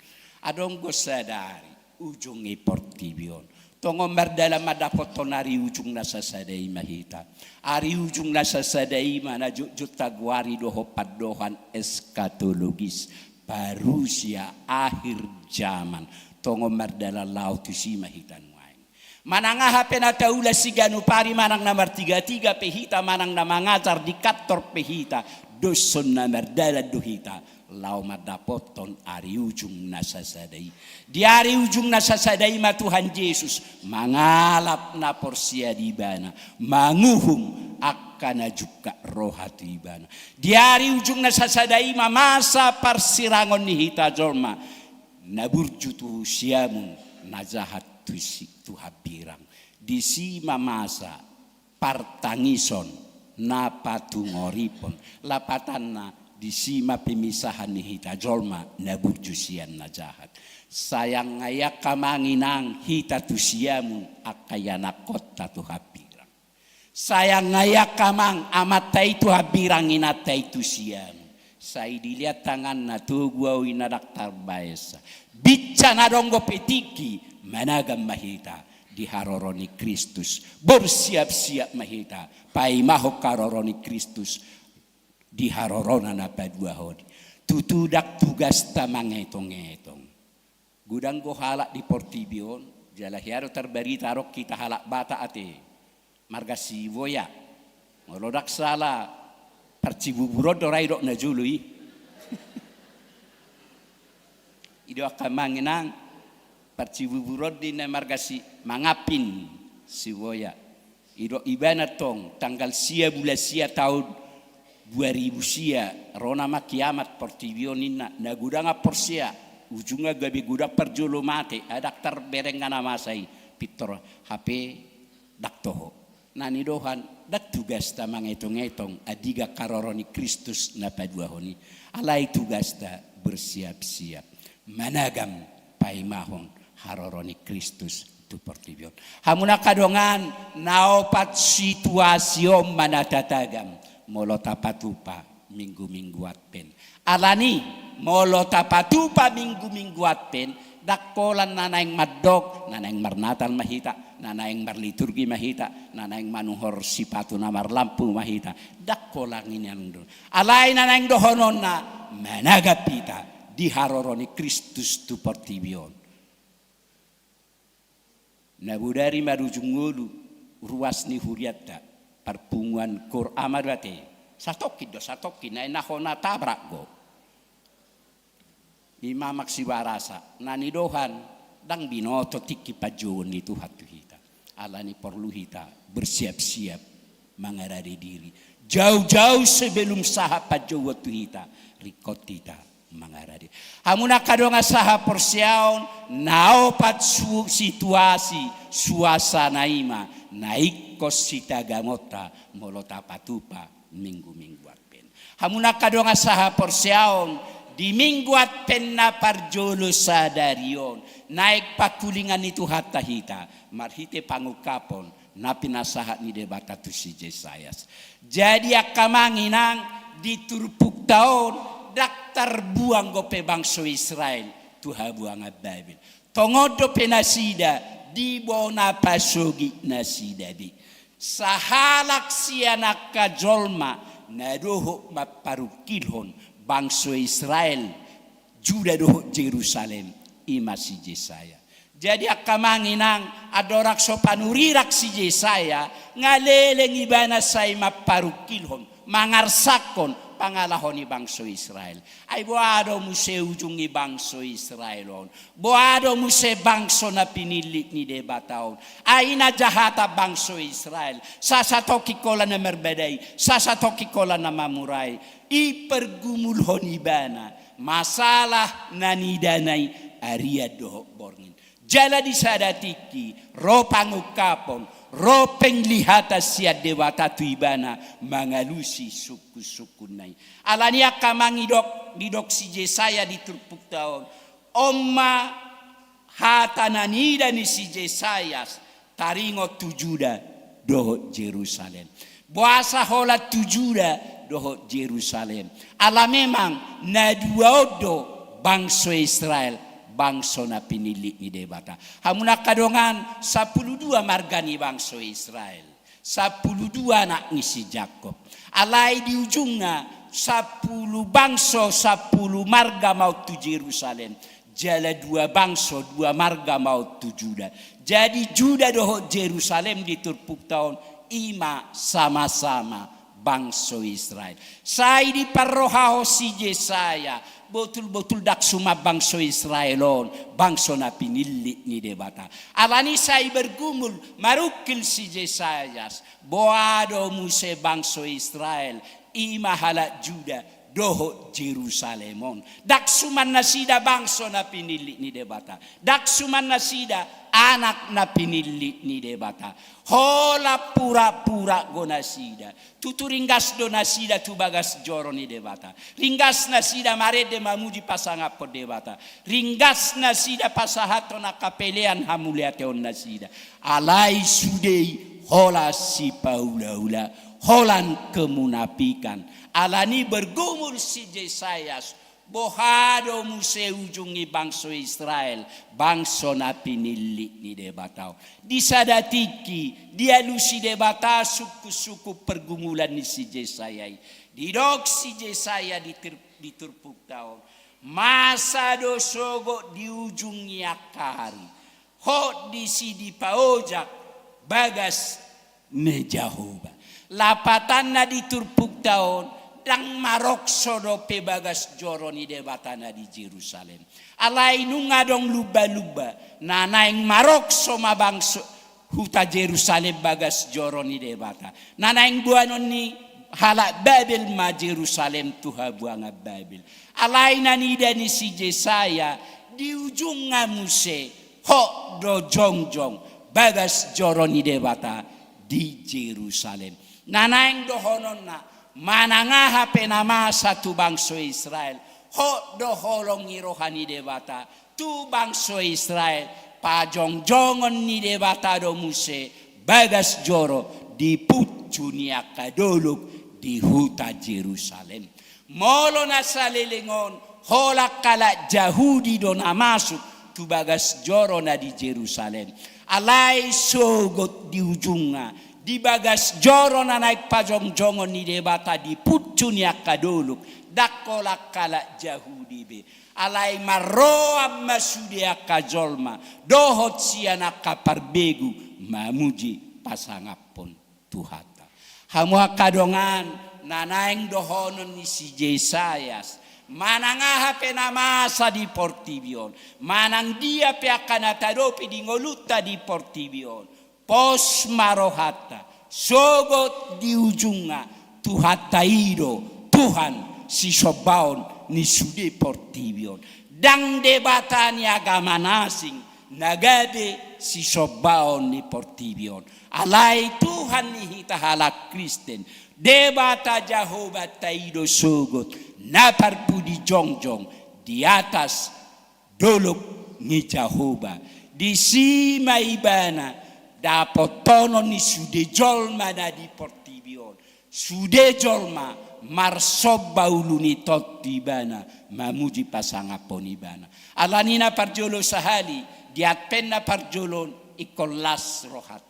Adong do sada ari ujung ni portibi on. Tongon mardalan mandapothon ari ujung na sasada i ma hita. Ari ujung na sasada i ma na jotjot tagoari dohot pandohan eskatologis, parusia, akhir zaman. Tongon mardalan laho tusi ma hita nuaeng. Manang aha pe na taulas siganup ari, manang na martigatiga pe hita, manang na mangajar di kantor pe hita, doshon na mardalan do hita laho mandapothon ari ujung na sasada i. Di ari ujung na sasada i ma Tuhan Jesus mangalap na porsea di Ibana, manguhum angka na jungkat roha tu Ibana. Di ari ujung na sasada i ma masa parsirangon ni hita jolma na burju tu siamun, na jahat tu si, tu hambirang. Disi ma masa partangison, na patungoripon, lapatanna disi ma pemisahan ni hita jolma na burju sian na jahat. Sayang nga i angka amang inang hita tu siamun, angka ianakkonta tu hambirang. Sayang nga i angka amang amanta i tu hambirang, inanta i tu siamun. Sai dilean tanganna, togu au i na ndang tarbaensa. Binsa na adong dope tingki, managam ma hita di haroro ni Kristus. Bersiap-siap ma hita paimahon haroro ni Kristus di harorona na paduahon i. Tutu ndang tugasta mangetong-etong. Godang do halak di portibi on, jala hea do tarbarita adong hita halak Batak ate, marga Siboya. Molo ndang sala, Parcibubur on do ra didok na jolo i. I do angka amang inang, Parcibubur on do ninna marga Si, Mangapin, Siboya. Didok ibana tong, tanggal sia bulan sia taon dua ribu sia, ro nama kiamat portibi on ninna, na godang na porsea, ujungna gabe godang parjolo mate, ndang tarbereng na masa i, pintor hape ndang toho. Na nidohan, ndang tugasta mangetong-etong andigan haroro ni Kristus na paduahon i. Alai tugasta bersiap-siap managam paimahon haroro ni Kristus tu portibi on. Hamu angka dongan, na opat situasi on ma na tatagam molo tapatupa minggu-minggu Advent. Alani, molo tapatupa minggu-minggu Advent, ndang holan na naeng mandok, na naeng marnatal ma hita, na naeng marliturgi ma hita, na naeng manuhor sipatu na marlampu ma hita. Ndang holan i nian do. Alai na naeng dohononna, managam hita di haroro ni Kristus tu portibi on. Na bodari marujung ngolu ruas ni hurianta, parpunguan Koor Ama do ate. Satongkin do, satongkin, na inna hona tabrak do. Ima Amang Sibarasa, na nidohan, ndang binoto tingki panjouon ni Tuhan tu hita. Alani porlu hita bersiap-siap mangarade diri. Jauh-jauh sebelum sahat panjouon tu hita, ringkot hita mangarade. Hamu angka dongan sahaporseaon, na opat su-, situasi, suasana i ma na ingkon sitagamanta molo tapatupa minggu-minggu Advent. Hamu angka dongan sahaporseaon, di minggu Advent na parjolo sadari on, naeng pangkulingan ni Tuhanta hita, marhite pangungkapon na pinasahat ni Debata tu si Jesayas. Jadi angka amang inang, di turpukta on, ndang tarbuang dope bangso Israel tu habuangan Babel. Tongon dope nasida di bona pasogit nasida be. Sahalak sian angka jolma na dohot mamparungkilhon bangso Israel, Juda dohot Jerusalem, ima si Jesaya. Jadi angka amang inang, andorang so panurirang si Jesaya, nga leleng ibana sai mamparungkilhon, mangarsakhon pangalaho ni bangso Israel. Ai boha do muse ujung ni bangso Israel on? Boha do muse bangso na pinillit ni Debata on? Ai na jahatan bangso Israel. Sasatongkin holan na marbadai, sasatongkin holan na mamurai. I pargumulhon ibana masalah na nidana i arian dohot borngin. Jala di sada tingki, ro pangungkapon, ro penglihatan sian Debata tu ibana mangalusi sungkun-sungkunna i. Alani angka amang, didok, didok si Jesaya di turpukta on. On ma hata na nida ni si Jesayas, taringot tu Juda dohot Jerusalem. Boasa holan tu Juda dohot Jerusalem? Ala memang na dua on do bangso Israel, bangso na pinillit ni Debata. Hamu angka dongan, sampulu dua marga ni bangso Israel, sampulu dua anak ni si Jakob. Alai di ujungna, sampulu bangso, sampulu marga ma on tu Jerusalem. Jala dua bangso, dua marga ma on tu Juda. Jadi Juda dohot Jerusalem di turpukta on, ima sama-sama bangso Israel. Sai diparrohahon si Jesaya, botul-botul ndang suman bangso Israel on bangso na pinillit ni Debata. Alani sai bergumul, marungkil si Jesayas, boha do muse bangso Israel, ima halak Juda dohot Jerusalem on. Ndang suman nasida bangso na pinillit ni Debata. Ndang suman nasida anak na pinillit ni Debata. Holan pura-pura do nasida. Tutu ringgas do nasida tu bagas joro ni Debata. Ringgas nasida marende mamuji pasangaphon Debata. Ringgas nasida pasahathon angka pelean hamauliateon nasida. Alai sude i holan sipaula-ula. holan kemunafikan. Alani bergumul si Jesayas, boha do muse ujung ni bangso Israel, bangso na pinillit ni Debata on. Di sada tingki, dialusi Debata sungkun-sungkun pergumulan ni si Jesaya i. Didok si Jesaya di tir-, di turpukta on. Masa do sogot di ujung ni angka ari. Hot disi dipaojak bagas ni Jahowa. Lapatanna di turpukta on, ndang marokso dope bagas joro ni Debata na di Jerusalem. Alai nunga adong lumba-lumba, na naeng marokso ma bangso huta Jerusalem bagas joro ni Debata. Na naeng boanon ni halak Babel ma Jerusalem tu habuangan Babel. Alai na nida ni si Jesaya, di ujungna muse, hot do jongjong bagas joro ni Debata di Jerusalem. Na naeng dohononna, manang aha pe na masa tu bangso Israel, hot do holong ni roha ni Debata tu bangso Israel, pajongjongon ni Debata do muse bagas joro di puncu ni angka dolok di huta Jerusalem. Molo na saleleng on, holan halak Jahudi do na masuk tu bagas joro na di Jerusalem. Alai sogot di ujungna, di bagas joro na naeng pajongjongon ni Debata di puncu ni angka dolok, ndang holan halak Jahudi be. Alai marroan ma sude angka jolma dohot sian angka parbegu mamuji pasangaphon Tuhanta. Hamu angka dongan, na naeng dohonon ni si Jesayas, manang aha pe na masa di portibi on, manang dia pe angka na tadopi di ngolunta di portibi on, pos ma rohanta, sogot di ujungna, Tuhanta i do Tuhan sisombaon ni sude portibi on. Ndang debata ni agama na asing na gabe sisombaon ni portibi on. Alai Tuhan ni hita halak Kristen, Debata Jahowa ta i do sogot na parpudi jongjong di atas dolok ni Jahowa. Disi ma Ibana dapotonon ni sude jolma na di portibi on. Sude jolma marsomba ulu ni tondi Ibana, mamuji pasangaphon Ibana. Alani na parjolo sahali, di Advent na parjolo on ingkon las rohanta.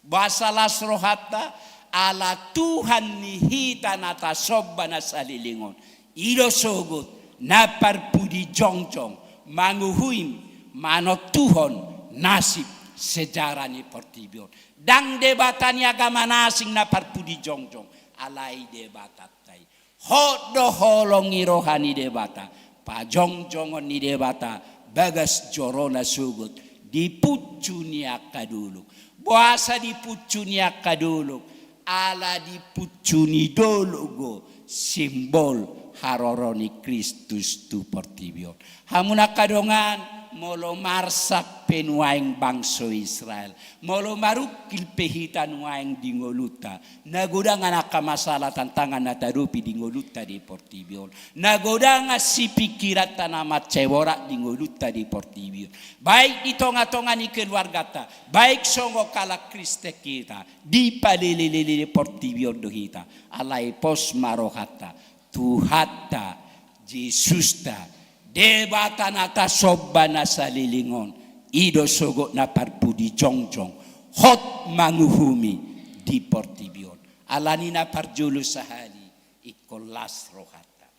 Boasa las rohanta? Ala Tuhan ni hita na tasomba na saleleng on, i do sogot na parpudi jongjong, manguhum, manontuhon nasib sejarah ni portibi on. Ndang debata ni agama na asing na parpudi jongjong, alai Debatanta i. Hot do holong ni roha ni Debata, pajongjongon ni Debata bagas jorona sogot di puncu ni angka dolok. Boasa di puncu ni angka dolok? Ala di puncu ni dolok do simbol haroro ni Kristus tu portibi on. Hamu na angka dongan, molo marsak pe nuaeng bangso Israel, molo marungkil pe hita nuaeng di ngolunta, na godang angka masalah tantangan na tadopi di ngolunta di portibi on, na godang sipingkiranta na mansai borat di ngolunta di portibi on, baik di tonga-tonga ni keluarganta, baik songon halak Kristen hita, dipalele-lele portibi on do hita, alai pos ma rohanta, Tuhanta, Jesusta, Debata na tasomba na saleleng on, i do sogot na parpudi jongjong, hot manguhumi di portibi on. Alani na parjolo sahali, ingkon las rohanta.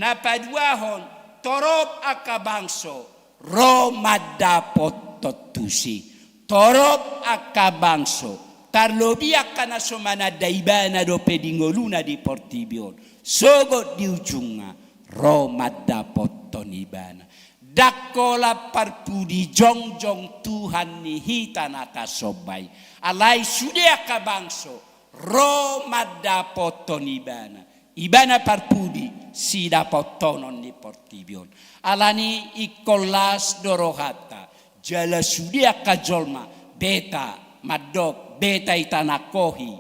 Na paduahon, torop angka bangso ro mandapothon tusi. Torop angka bangso, tarlobi angka na so mananda ibana dope di ngoluna di portibi on, sogot di ujungna ro mandapothon ibana. Ndang holan parpudi jongjong Tuhan ni hita na tasomba i, alai sude angka bangso ro mandapothon ibana. Ibana parpudi sidapothonon ni portibi on. Alani ingkon las do rohanta, jala sude angka jolma beta mandok, beta i tanangkohi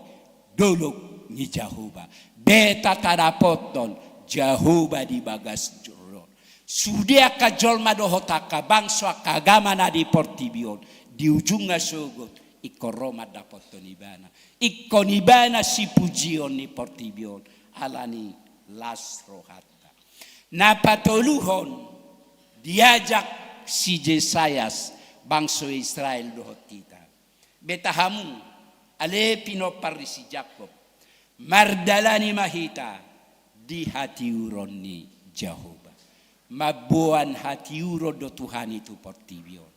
dolok ni Jahowa. Beta tadapothon Jahowa di bagas joro on. Sude angka jolma dohot angka bangso, angka agama na di portibi on, di ujungna sogot Ingkon ro mandapothon ibana. Ingkon ibana sipujion ni portibi on. Ala ni las rohanta. Na patoluhon, diajak si Jesayas bangso Israel dohot hita. Beta hamu, ale pinompar ni si Jakob, mardalani ma hita di hatiuron ni Jahowa. Mamboan hatiuron do Tuhan i tu portibi on.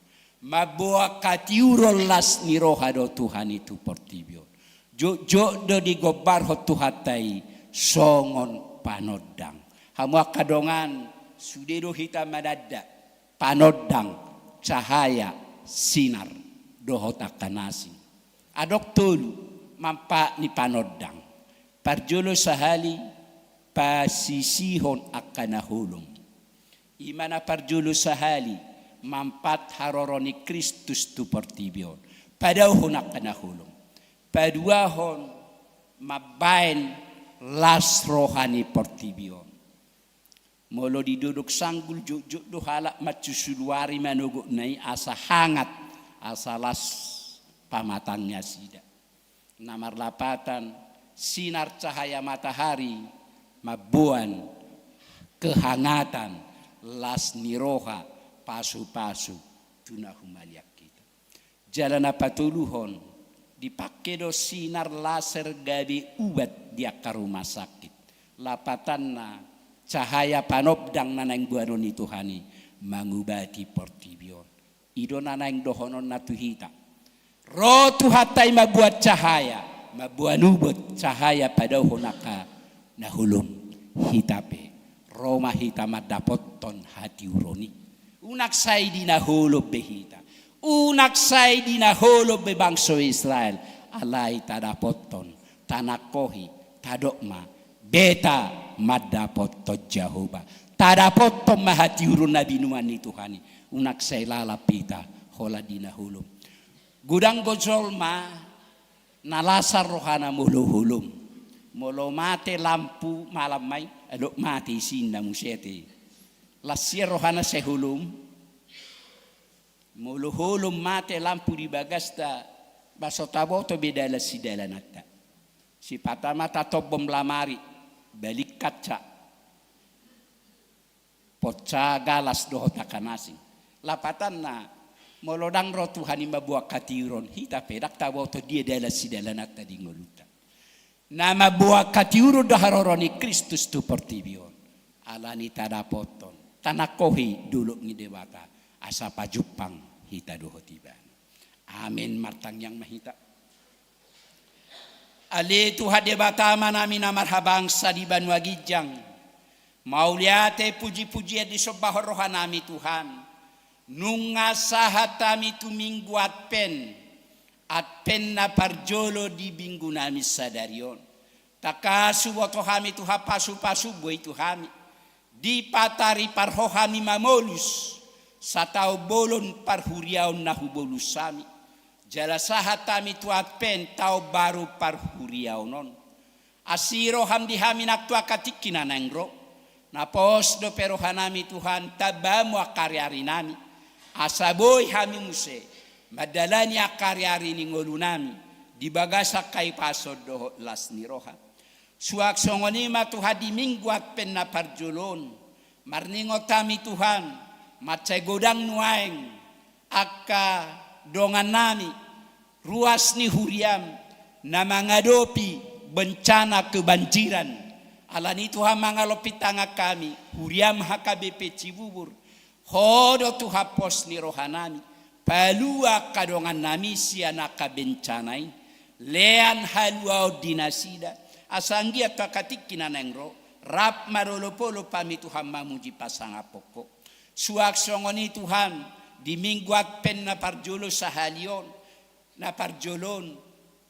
Mamboan hatiuron las ni roha do Tuhan i tu portibi on. Jotjot do digombarhon Tuhanta i songon panondang. Hamu angka dongan, sude do hita mananda panondang, cahaya, sinar, dohot angka na asing. Adong tolu manfaat ni panondang. Parjolo sahali, pasisihon angka na holom. I ma na parjolo sahali, manfaat haroro ni Kristus tu portibi on. Padaohon angka na holom. Paduahon, mambaen las roha ni portibi on. Molo di dolok sanggul jotjot do halak mancusu luari manogotna i asa hangat, asa las pamatang nasida. Na marlapatan, sinar cahaya matahari mamboan kehangatan, las ni roha, pasupasu tu na humaliang hita. Jala na patoluhon, dipangke do sinar laser gabe ubat di angka rumah sakit. Lapatanna, cahaya panondang na naeng boanon ni Tuhan i mangubati portibi on. I do na naeng dohononna tu hita. Ro Tuhanta i mamboan cahaya, mamboan ubat, cahaya padaohon angka na holom. Hita pe, ro ma hita mandapothon hatiuron i. Unang sai di na holom be hita. Unang sai di na holom be bangso Israel. Alai tadapothon, tanangkohi, tadok ma, beta mandapothon Jahowa. Tadapothon ma hatiuron na binoan ni Tuhan i. Unang sai lalap hita holan di na holom. Godang do jolma na lasar rohana molo holom. Molo mate lampu malam ma i, adong mate isinna muse ate. Las ia rohana sai holom. Molo holom mate lampu di bagasta, ba so taboto be dalan sidalananta. Sipata ma tatombom lamari, balik kaca, ponca galas dohot angka na asing. Lapatanna, molo ndang ro Tuhan i mamboan hatiuron, hita pe ndang taboto dia dalan sidalananta di ngolunta. Na mamboan hatiuron do haroro ni Kristus tu portibi on. Alani tadapothon, tanangkohi dolok ni Debata, asa pajumpang hita dohot Ibana. Amin. Martangiang ma hita. Ale Tuhan Debata Amanami na marhabangsa di banua ginjang, mauliate pujipujian disombahon rohanami Tuhan, nunga sahat hami tu Minggu Advent, Advent na parjolo di minggunami sadari on. Tangkas huboto hami Tuhan pasupasum boi tu hami. Dipataripar Ho hami mamolus, sataon bolon parhuriaon na hubolus hami. Jala sahat hami tu Advent taon baru parhuriaon on. Asi roham di hami nang tu angka tingki na naeng ro. Na pos dope rohanami Tuhan, tamba hamu angka ariarinami. Asa boi hami muse mandalani angka ariari ni ngolunami di bagasan hahipason dohot las ni roha. Suang songon i ma Tuhan di Minggu Advent na parjolo on, marningot hami Tuhan, mansai godang nuaeng angka dongannami, ruas ni huriam, na mangadopi bencana kebanjiran. Alani Tuhan mangalompit tangan hami, huriam H K B P Cibubur, Ho do Tuhan pos ni rohanami, palua angka dongannami sian angka bencana i, lean haluaon di nasida, asa anggiat tu angka tingki na naeng ro, rap marolopolop hami Tuhan mamuji pasangaphon Ho. Suang songon i Tuhan, di Minggu Advent na parjolo sahali on, na parjolo on,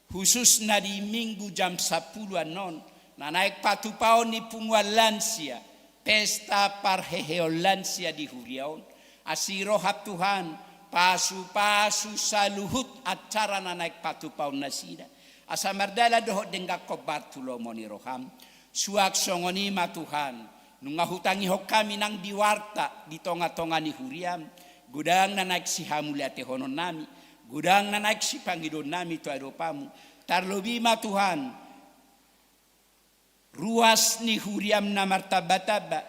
khususna di Minggu jam sampulu annon, na naeng patupaon ni punguan lansia, pesta parheheon lansia di huria on. Asi roham Tuhan, pasupasu saluhut acara na naeng patupaon nasida. Asa mardalan dohot denggan hombar tu lomo ni roham. Suang songon i ma Tuhan, nunga hutangihon hami nang di warta di tongatonga ni huriam, godang na naeng sihamauliatehononnami, Godang na naeng sipangidoonnami tu adopanmu. Tarlobi ma Tuhan, ruas ni huriam na martambatamba,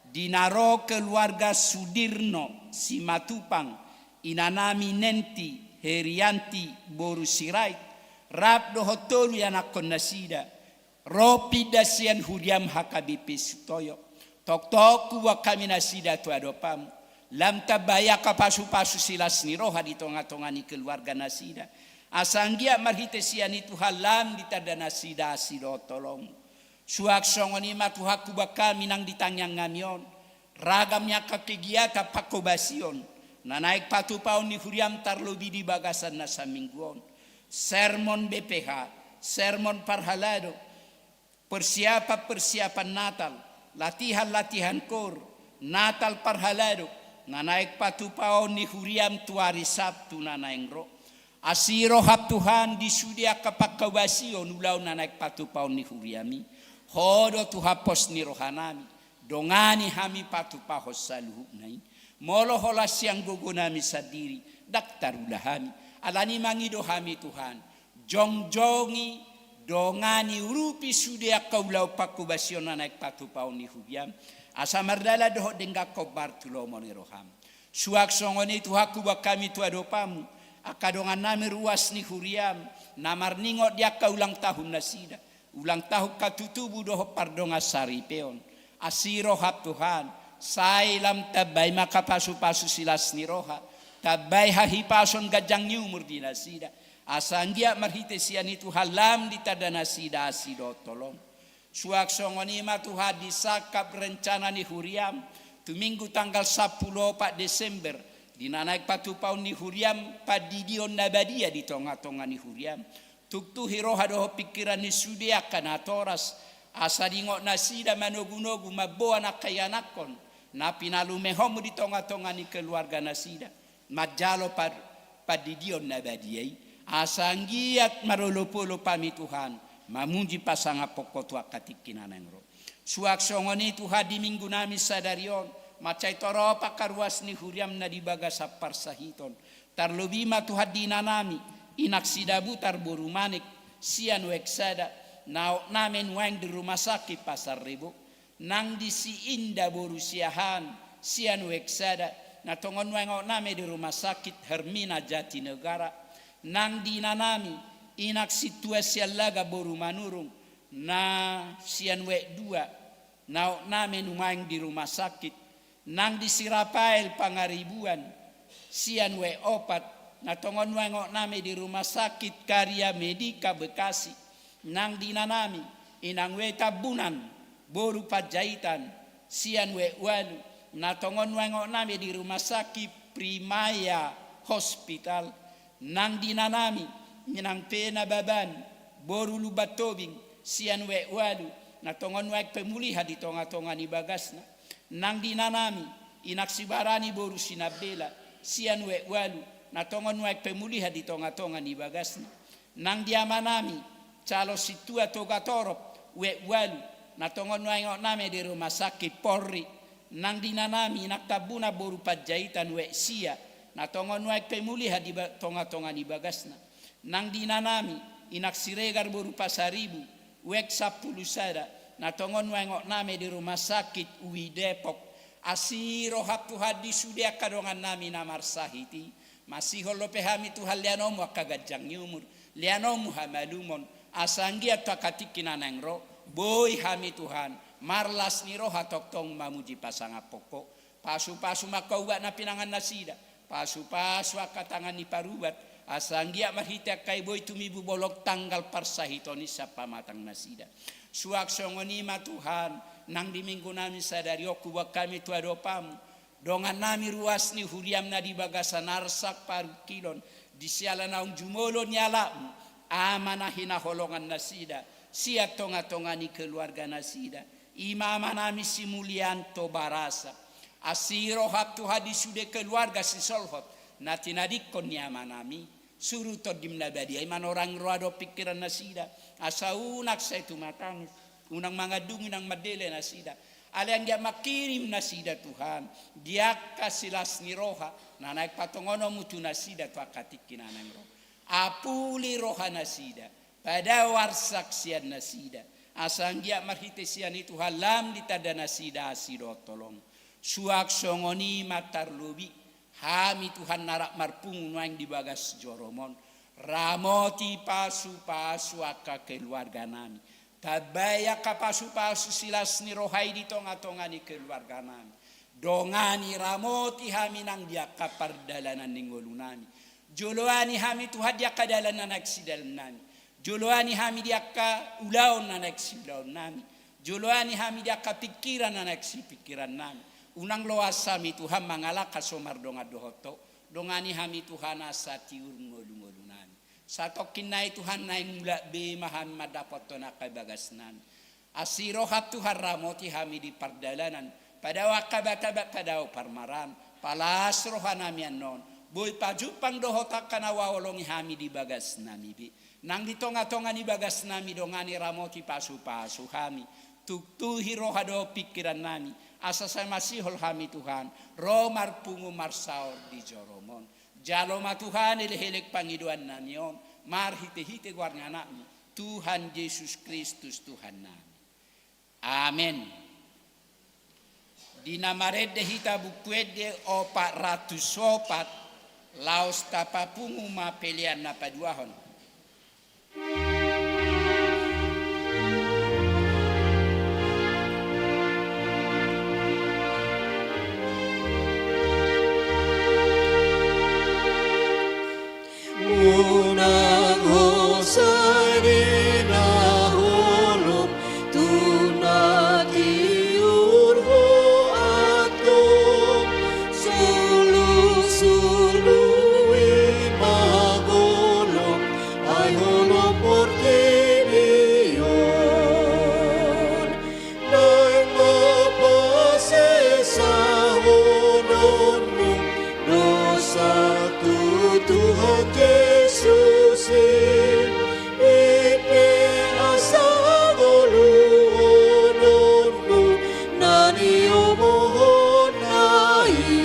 di na ro keluarga Sudirno Simatupang, inanami Nenti Herianti boru Sirait, rap dohot tolu ianakkon nasida, ro pinda sian huriam H K B P Sutoyo. Tongtong huboan hami nasida tu adopanmu. Lam tambai angka pasupasu silas ni roha di tongatonga ni keluarga nasida. Asa anggiat marhite sian i Tuhan lam ditanda nasida asi dohot holongmu. Suang songon i ma Tuhan huboan hami nang di tangiang nami on, ragam ni angka kegiatan pangkobasion na naeng patupaon ni huriam tarlobi di bagasan na saminggu on. Sermon B P H, sermon parhalado, persiapan-persiapan Natal, latihan-latihan koor, Natal parhalado, na naeng patupaon ni huriam tu ari Sabtu na naeng ro. Asi roham Tuhan di sude angka pangkobasion ulaon na naeng patupaon ni huriam i. Ho do Tuhan pos ni rohanami, dongani hami patupahon saluhutna i. Molo holan sian gogonami sandiri, ndang tarula hami. Alani i mangido hami Tuhan, jongjongi, dongani, urupi sude angka ulaon pangkobasion na naeng patupaon ni huriam, asa mardalan dohot denggan hombar tu lomo ni roham. Suang songon i Tuhan huboan hami tu adopanmu, angka dongannami ruas ni huriam, na marningot di angka ulang tahun nasida, ulang tahun hatutubu dohot pardongan saripeon. Asi roham Tuhan, sai lam tambai ma angka pasupasu silas ni roha, tambai hahipason ganjang ni umur di nasida. Asa anggiat marhite sian i Tuhan lam ditanda nasida asi dohot holong. Suang songon i ma Tuhan di sangkap rencana ni huriam, tu Minggu tanggal sampulu opat Desember, di na naeng patupaon ni huriam pandidion na badia di tongatonga ni huriam. Tuktuhi roha dohot pingkiran ni sude angka natoras, asa diingot nasida manogunogu mamboan angka ianakkon na pinalumehonmu di tongatonga ni keluarga nasida, manjalo par-, pandidion na badia i. Asa anggiat marolopolop hami Tuhan, mamuji pasangaphon Ho tu angka tingki na naeng ro. Suang songon i Tuhan di Minggunami sadari on, mansai torop angka ruas ni huriam na di bagasan parsahiton. Tarlobi ma Tuhan di inanami, Inak Sidabutar boru Manik, sian Ueng sada, na hotna ma nuaeng di rumah sakit Pasar Rebo. Nang di si Inda boru Siahaan, sian Ueng sada, na tongon nuaeng hotna ma di rumah sakit Hermina Jatinegara. Nang di inanami, Inak Sintua Siallaga boru Manurung, na sian Ueng dua, na hotna ma nuaeng di rumah sakit. Nang di si Rafael Pangaribuan, sian Ueng opat, na tongon nuaeng hotna ma di rumah sakit Karya Medica Bekasi. Nang di inanami, Inang Ueng Tambunan boru Panjaitan, sian Ueng ualu, na tongon nuaeng hotna ma di rumah sakit Primaya Hospital. Nang di inanami, Inang Pena Baban boru Lumban Tobing, sian Ueng ualu, na tongon nuaeng pemulihan di tongatonga ni bagasna. Nang di inanami, Inak Sibarani boru Sinambela, sian Ueng ualu, na tongon nuaeng pemulihan di tongatonga ni bagasna. Nang di amanami, Calo Sintua Togatorop, Ueng ualu, na tongon nuaeng hotna ma di rumah sakit Polri. Nang di inanami, Inak Tambunan boru Panjaitan, Ueng sia, na tongon nuaeng pemulihan di ba-, tongatonga ni bagasna. Nang di inanami, Inak Siregar boru Pasaribu, Ueng sampulu sada, na tongon nuaeng hotna ma di rumah sakit U I Depok. Asi roham Tuhan di sude angka dongannami na marsahit i. Masihol dope hami Tuhan, leanonmu angka ganjang ni umur, leanonmu hamalumon, asa anggiat tu angka tingki na naeng ro, boi hami Tuhan marlas ni roha tongtong mamuji pasangaphon Ho. Pasupasu ma angka ubat na pinangan nasida, pasupasu angka tangan ni parubat, asa anggiat marhite angka i boi tumibu bolon tanggal parsahiton i sian pamatang nasida. Suang songon i ma Tuhan, nang di Minggunami sadari on huboan hami tu adopanmu, dongannami ruas ni huriam na di bagasan Arsak Parungkilon, di siala naung jumolo ni alapmu, ama na hinaholongan nasida sian tongatonga ni keluarga nasida, i ma amanami si Mulianto Barasa. Asi roham Tuhan di sude keluarga sisolhot na tinadingkon ni amanami. Suru Tondim na badia i manorangi roha dohot pingkiran nasida, asa unang sai tumatangis, unang mangandung, unang mandele nasida. Alai anggiat mangkirim nasida Tuhan, di angka silas ni roha, na naeng patongononmu tu nasida tu angka tingki na naeng ro. Apuli roha nasida, padao arsak sian nasida, asa anggiat marhite sian i Tuhan lam ditanda nasida asi dohot holong. Suang songon i ma tarlobi hami Tuhan na rap marpungu nuaeng di bagas joroMon. Ramoti pasupasu angka keluarganami. Tambai angka pasupasu silas ni roha i di tongatonga ni keluarganami. Dongani ramoti hami nang di angka pardalanan ni ngolunami. Joloani hami Tuhan di angka dalan na naeng sidalannami. Joloani hami di angka ulaon na naeng siulaonnami. Joloani hami di angka pingkiran na naeng sipingkirannami. Unang loas hami Tuhan mangalangka so mardongan dohot Ho. Dongani hami Tuhan asa tiur ngolungolunami. Satongkin nai Tuhan naeng mulak be ma hami mandapothon angka bagasnami. Asi rohaM Tuhan ramoti hami di pardalanan, padao angka batabat padao parmaraan, palas rohanami annon, boi pajumpang dohot angka na huhaholongi hami di bagasnami be. Nang di tongatonga ni bagasnami dongani ramoti pasupasu hami, tuktuhi roha dohot pingkirannami, asa sai masihol hami Tuhan, ro marpungu marsaor di joroMon. Jalo ma Tuhan elek-elek pangidoannami on, marhite-hite goar ni AnakMi, Tuhan Jesus Kristus Tuhannami. Amen. Di na marende hita Buku Ende opat ratus opat, laos tapapungu ma pelean na paduahon. Unang hosai ni na holom tu na tiur ho antong, sulu-sulu i ma holom, ai holom portibi on. Naeng ma pasesahononmu dosa tu Tuhan Jesus i, i pe asa hangoluhononmu na niomohonna i.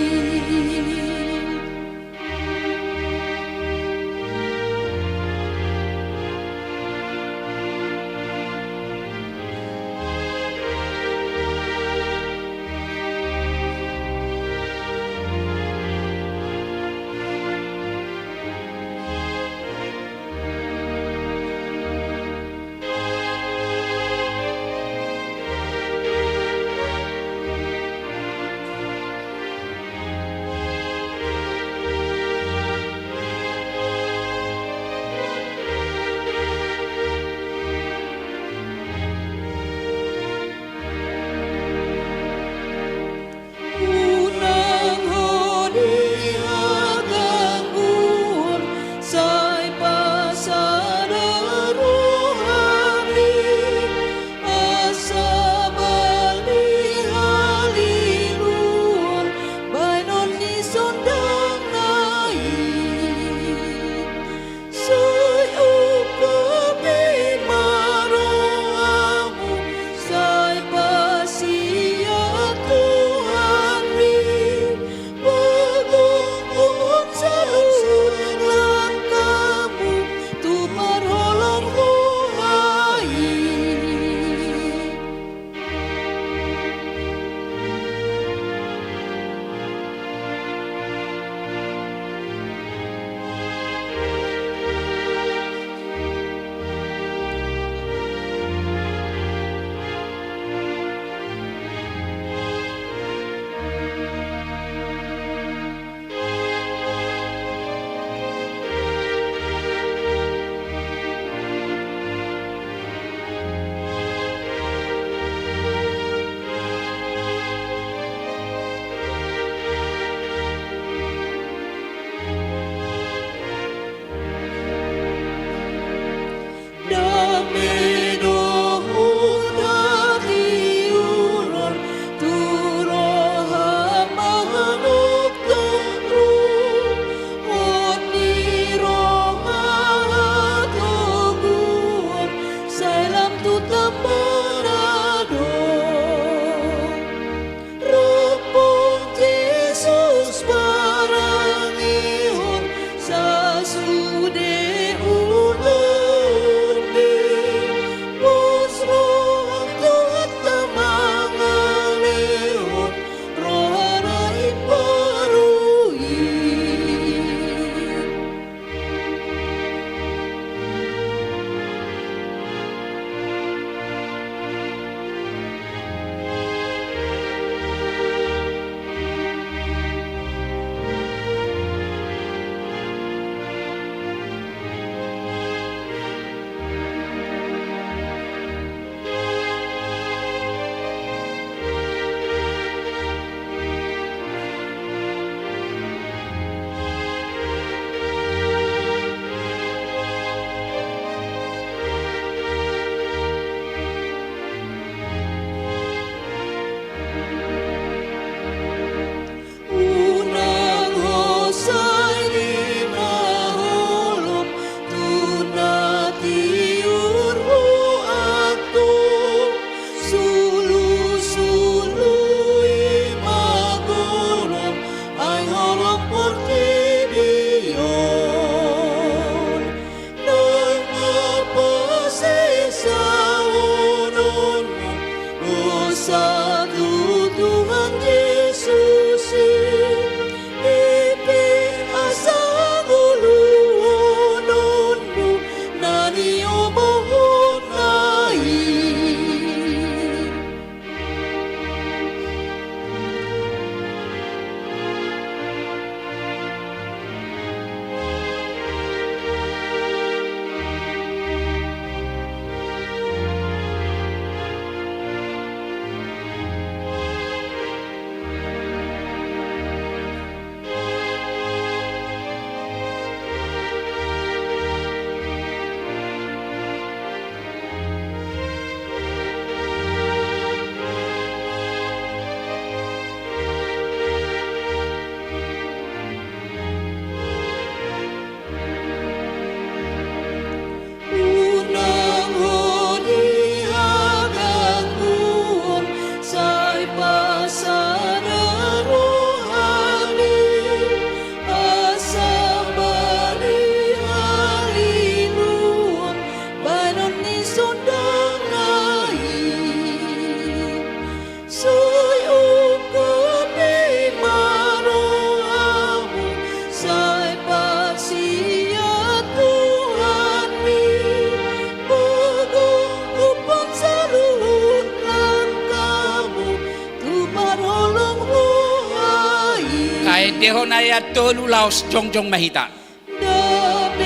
Didok na ia tolu laos jongjong ma hita. Dapot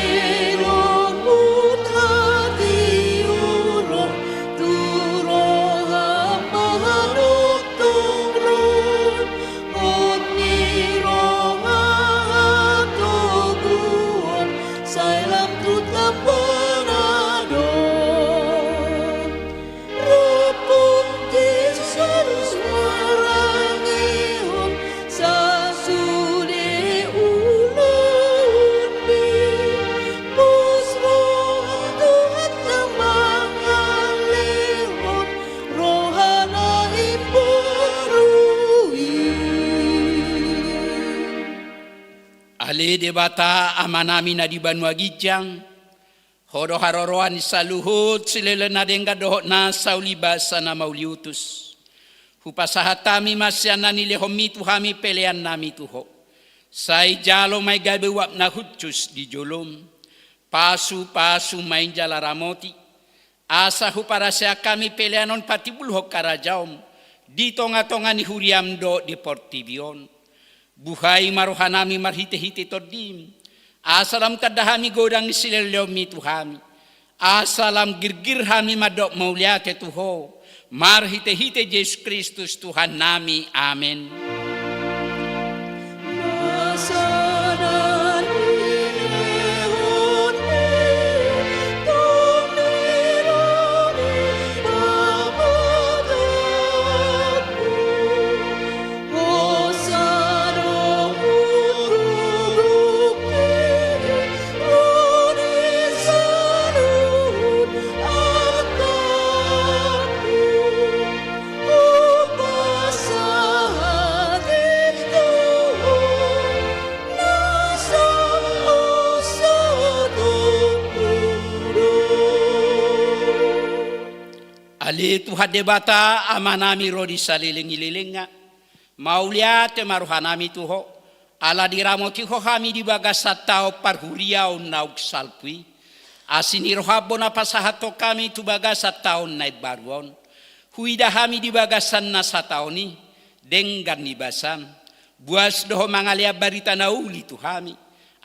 dohot hatiuron tu roha manongtong ro, hot ni roha hatoguon, sai lam tu tamba na adong. Ro pun Jesus marangehon sasude ulaon be, pos roha Tuhanta mangalehon rohana imbaru i. Ale Debata Amanami na di banua ginjang, Ho do haroroan ni saluhut silehon na denggan dohot nasa ulibasa na mauliutus. Hupasahat hami ma sian na nilehonmi tu hami peleannami tu Ho. Sai jalo ma i gabe uap na hushus di jolom. Pasupasu ma i jala ramoti. Asa huparaseak hami pelean on patimbulhon harajaonmu di tongatonga ni huriam dohot di portibi on. Buhai ma rohanami marhitehite Tondim, asa lam tanda hami godang ni silehonlehonmi tu hami, asa lam girgir hami mandok mauliate tu Ho, marhitehite Jesus Kristus Tuhannami. Amen. Ale Tuhan Debata, Amanami ro di saleleng ni lelengna, mauliate ma rohanami tu Ho, ala diramoti Ho hami di bagasan taon parhuriaon naung salpu i. Asi ni roham bona pasahathon hami tu bagasan taon na imbaru on. Huida hami di bagasan na sataon i, denggan ni basam. Buas do Ho mangalean barita na uli tu hami,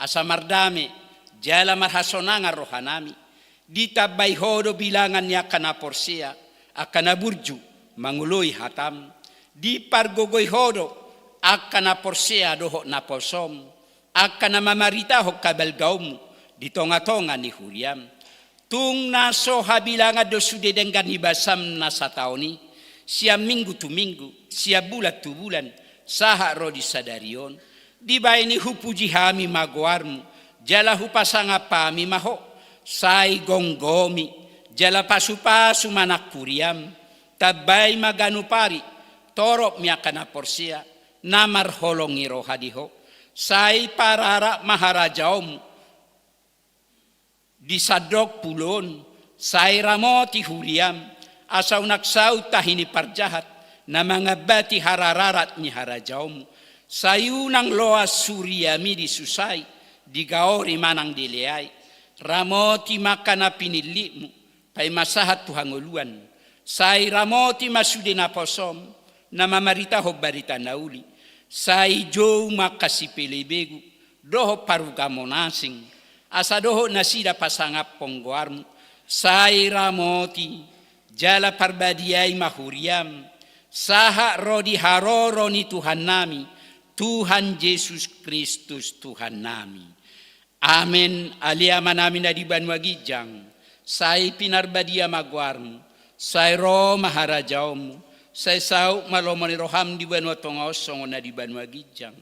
asa mardame, jala marhasonangan rohanami. Ditambai Ho do bilangan ni angka na porsea, angka na burju, mangoloi hatam. Dipargogoi Ho do angka na porsea dohot naposom, angka na mamaritahon habalgaonmu di tongatonga ni huriam. Tung na so habilangan do sude denggan ni basam na sataon i, sian minggu tu minggu, sian bulan tu bulan, sahat ro di sadari on. Dibahen i hupuji hami ma goarmu, jala hupasangap hami ma Ho, sai gomgomi, jala pasupasu ma nang huriam, tambai ma ganup ari, torop ni angka na porsea, na marholong ni roha di Ho, sai pararak ma harajaonmu, di sandok pulo on, sai ramoti huriam, asa unang saut tahi ni parjahat, na mangambati harararat ni harajaonmu, sai unang loas huriam i disusai, digaori manang dileai, ramoti ma angka na pinillitmu, paima sahat tu hangoluan, sai ramoti ma sude naposom, na mamaritahon barita na uli, sai jou ma angka sipelebegu, dohot parugamo na asing, asa dohot nasida pasangaphon goarmu, sai ramoti, jala parbadiai ma huriam, sahat ro di haroro ni Tuhannami, Tuhan Jesus Kristus Tuhannami. Amen. Ale Amanami na di banua ginjang, sai pinarbadia ma goarmu, sai ro ma harajaonmu, sai saut ma lomo ni roham di banua tonga on songon na di banua ginjang.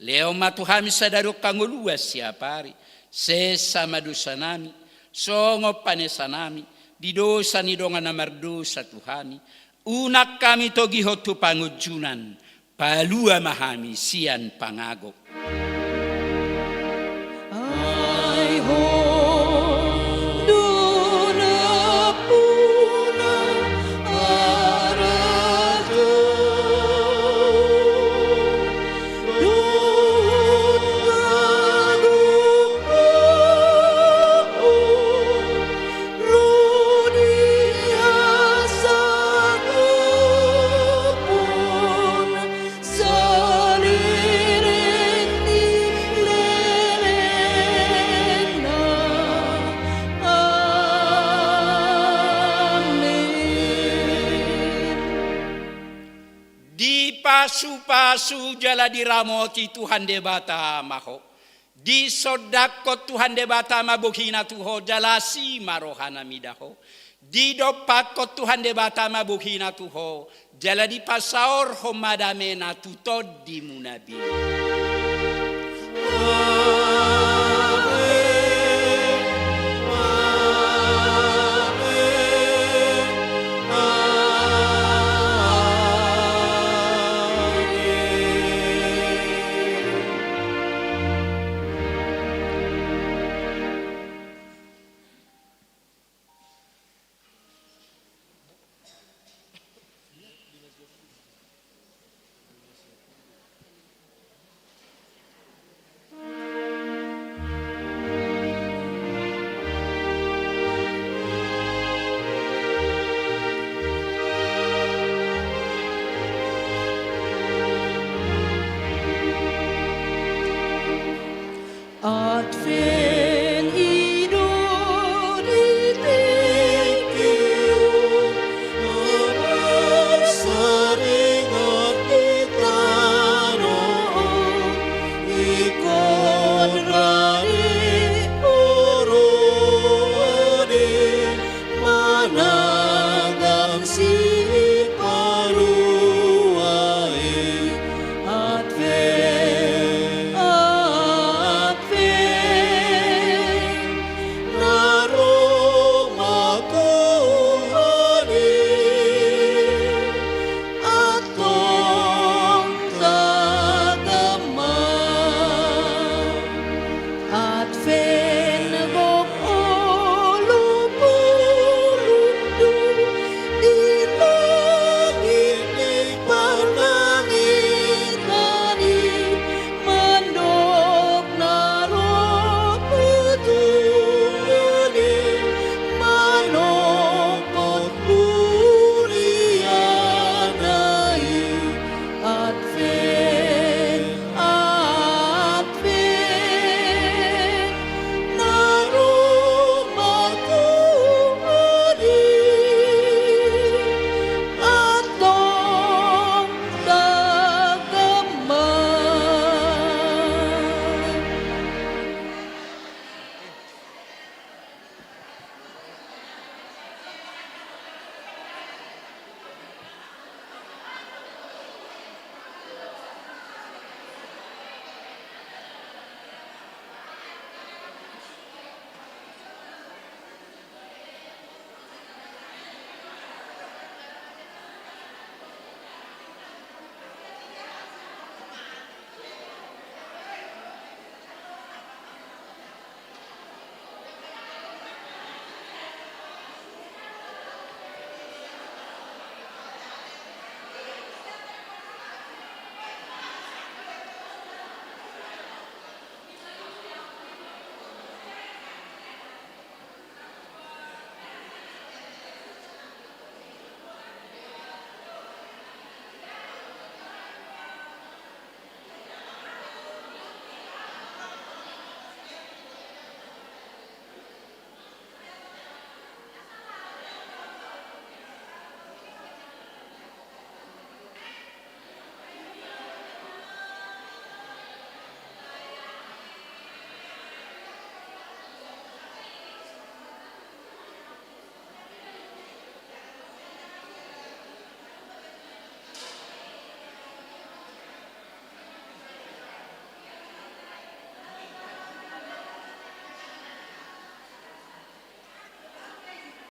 Lehon ma tu hami sadari on hangoluan siapari, sesa ma dosanami, songon panesanami di dosa ni dongan na mardosa tu hami, unang hami togihon tu pangunjunan, palua ma hami sian pangago. Ai Ho do nampuna harajaon dohot hagoluhon, ro di hasangapon saleleng Dipasupasu jala diramoti Tuhan Debata ma ho. Disondangkon Tuhan Debata ma bohina tu ho, jala asi ma rohana mida ho. Didompakkon Tuhan Debata ma bohina tu ho, jala dipasaorhon ma damena tu tondimuna be. Advent i do di tingki on, marsaringot di tano on, ingkon rade huroha di mananggang Siparuai. Advent, Advent, na ro ma Tuhan i, antong tagam ma. Advent.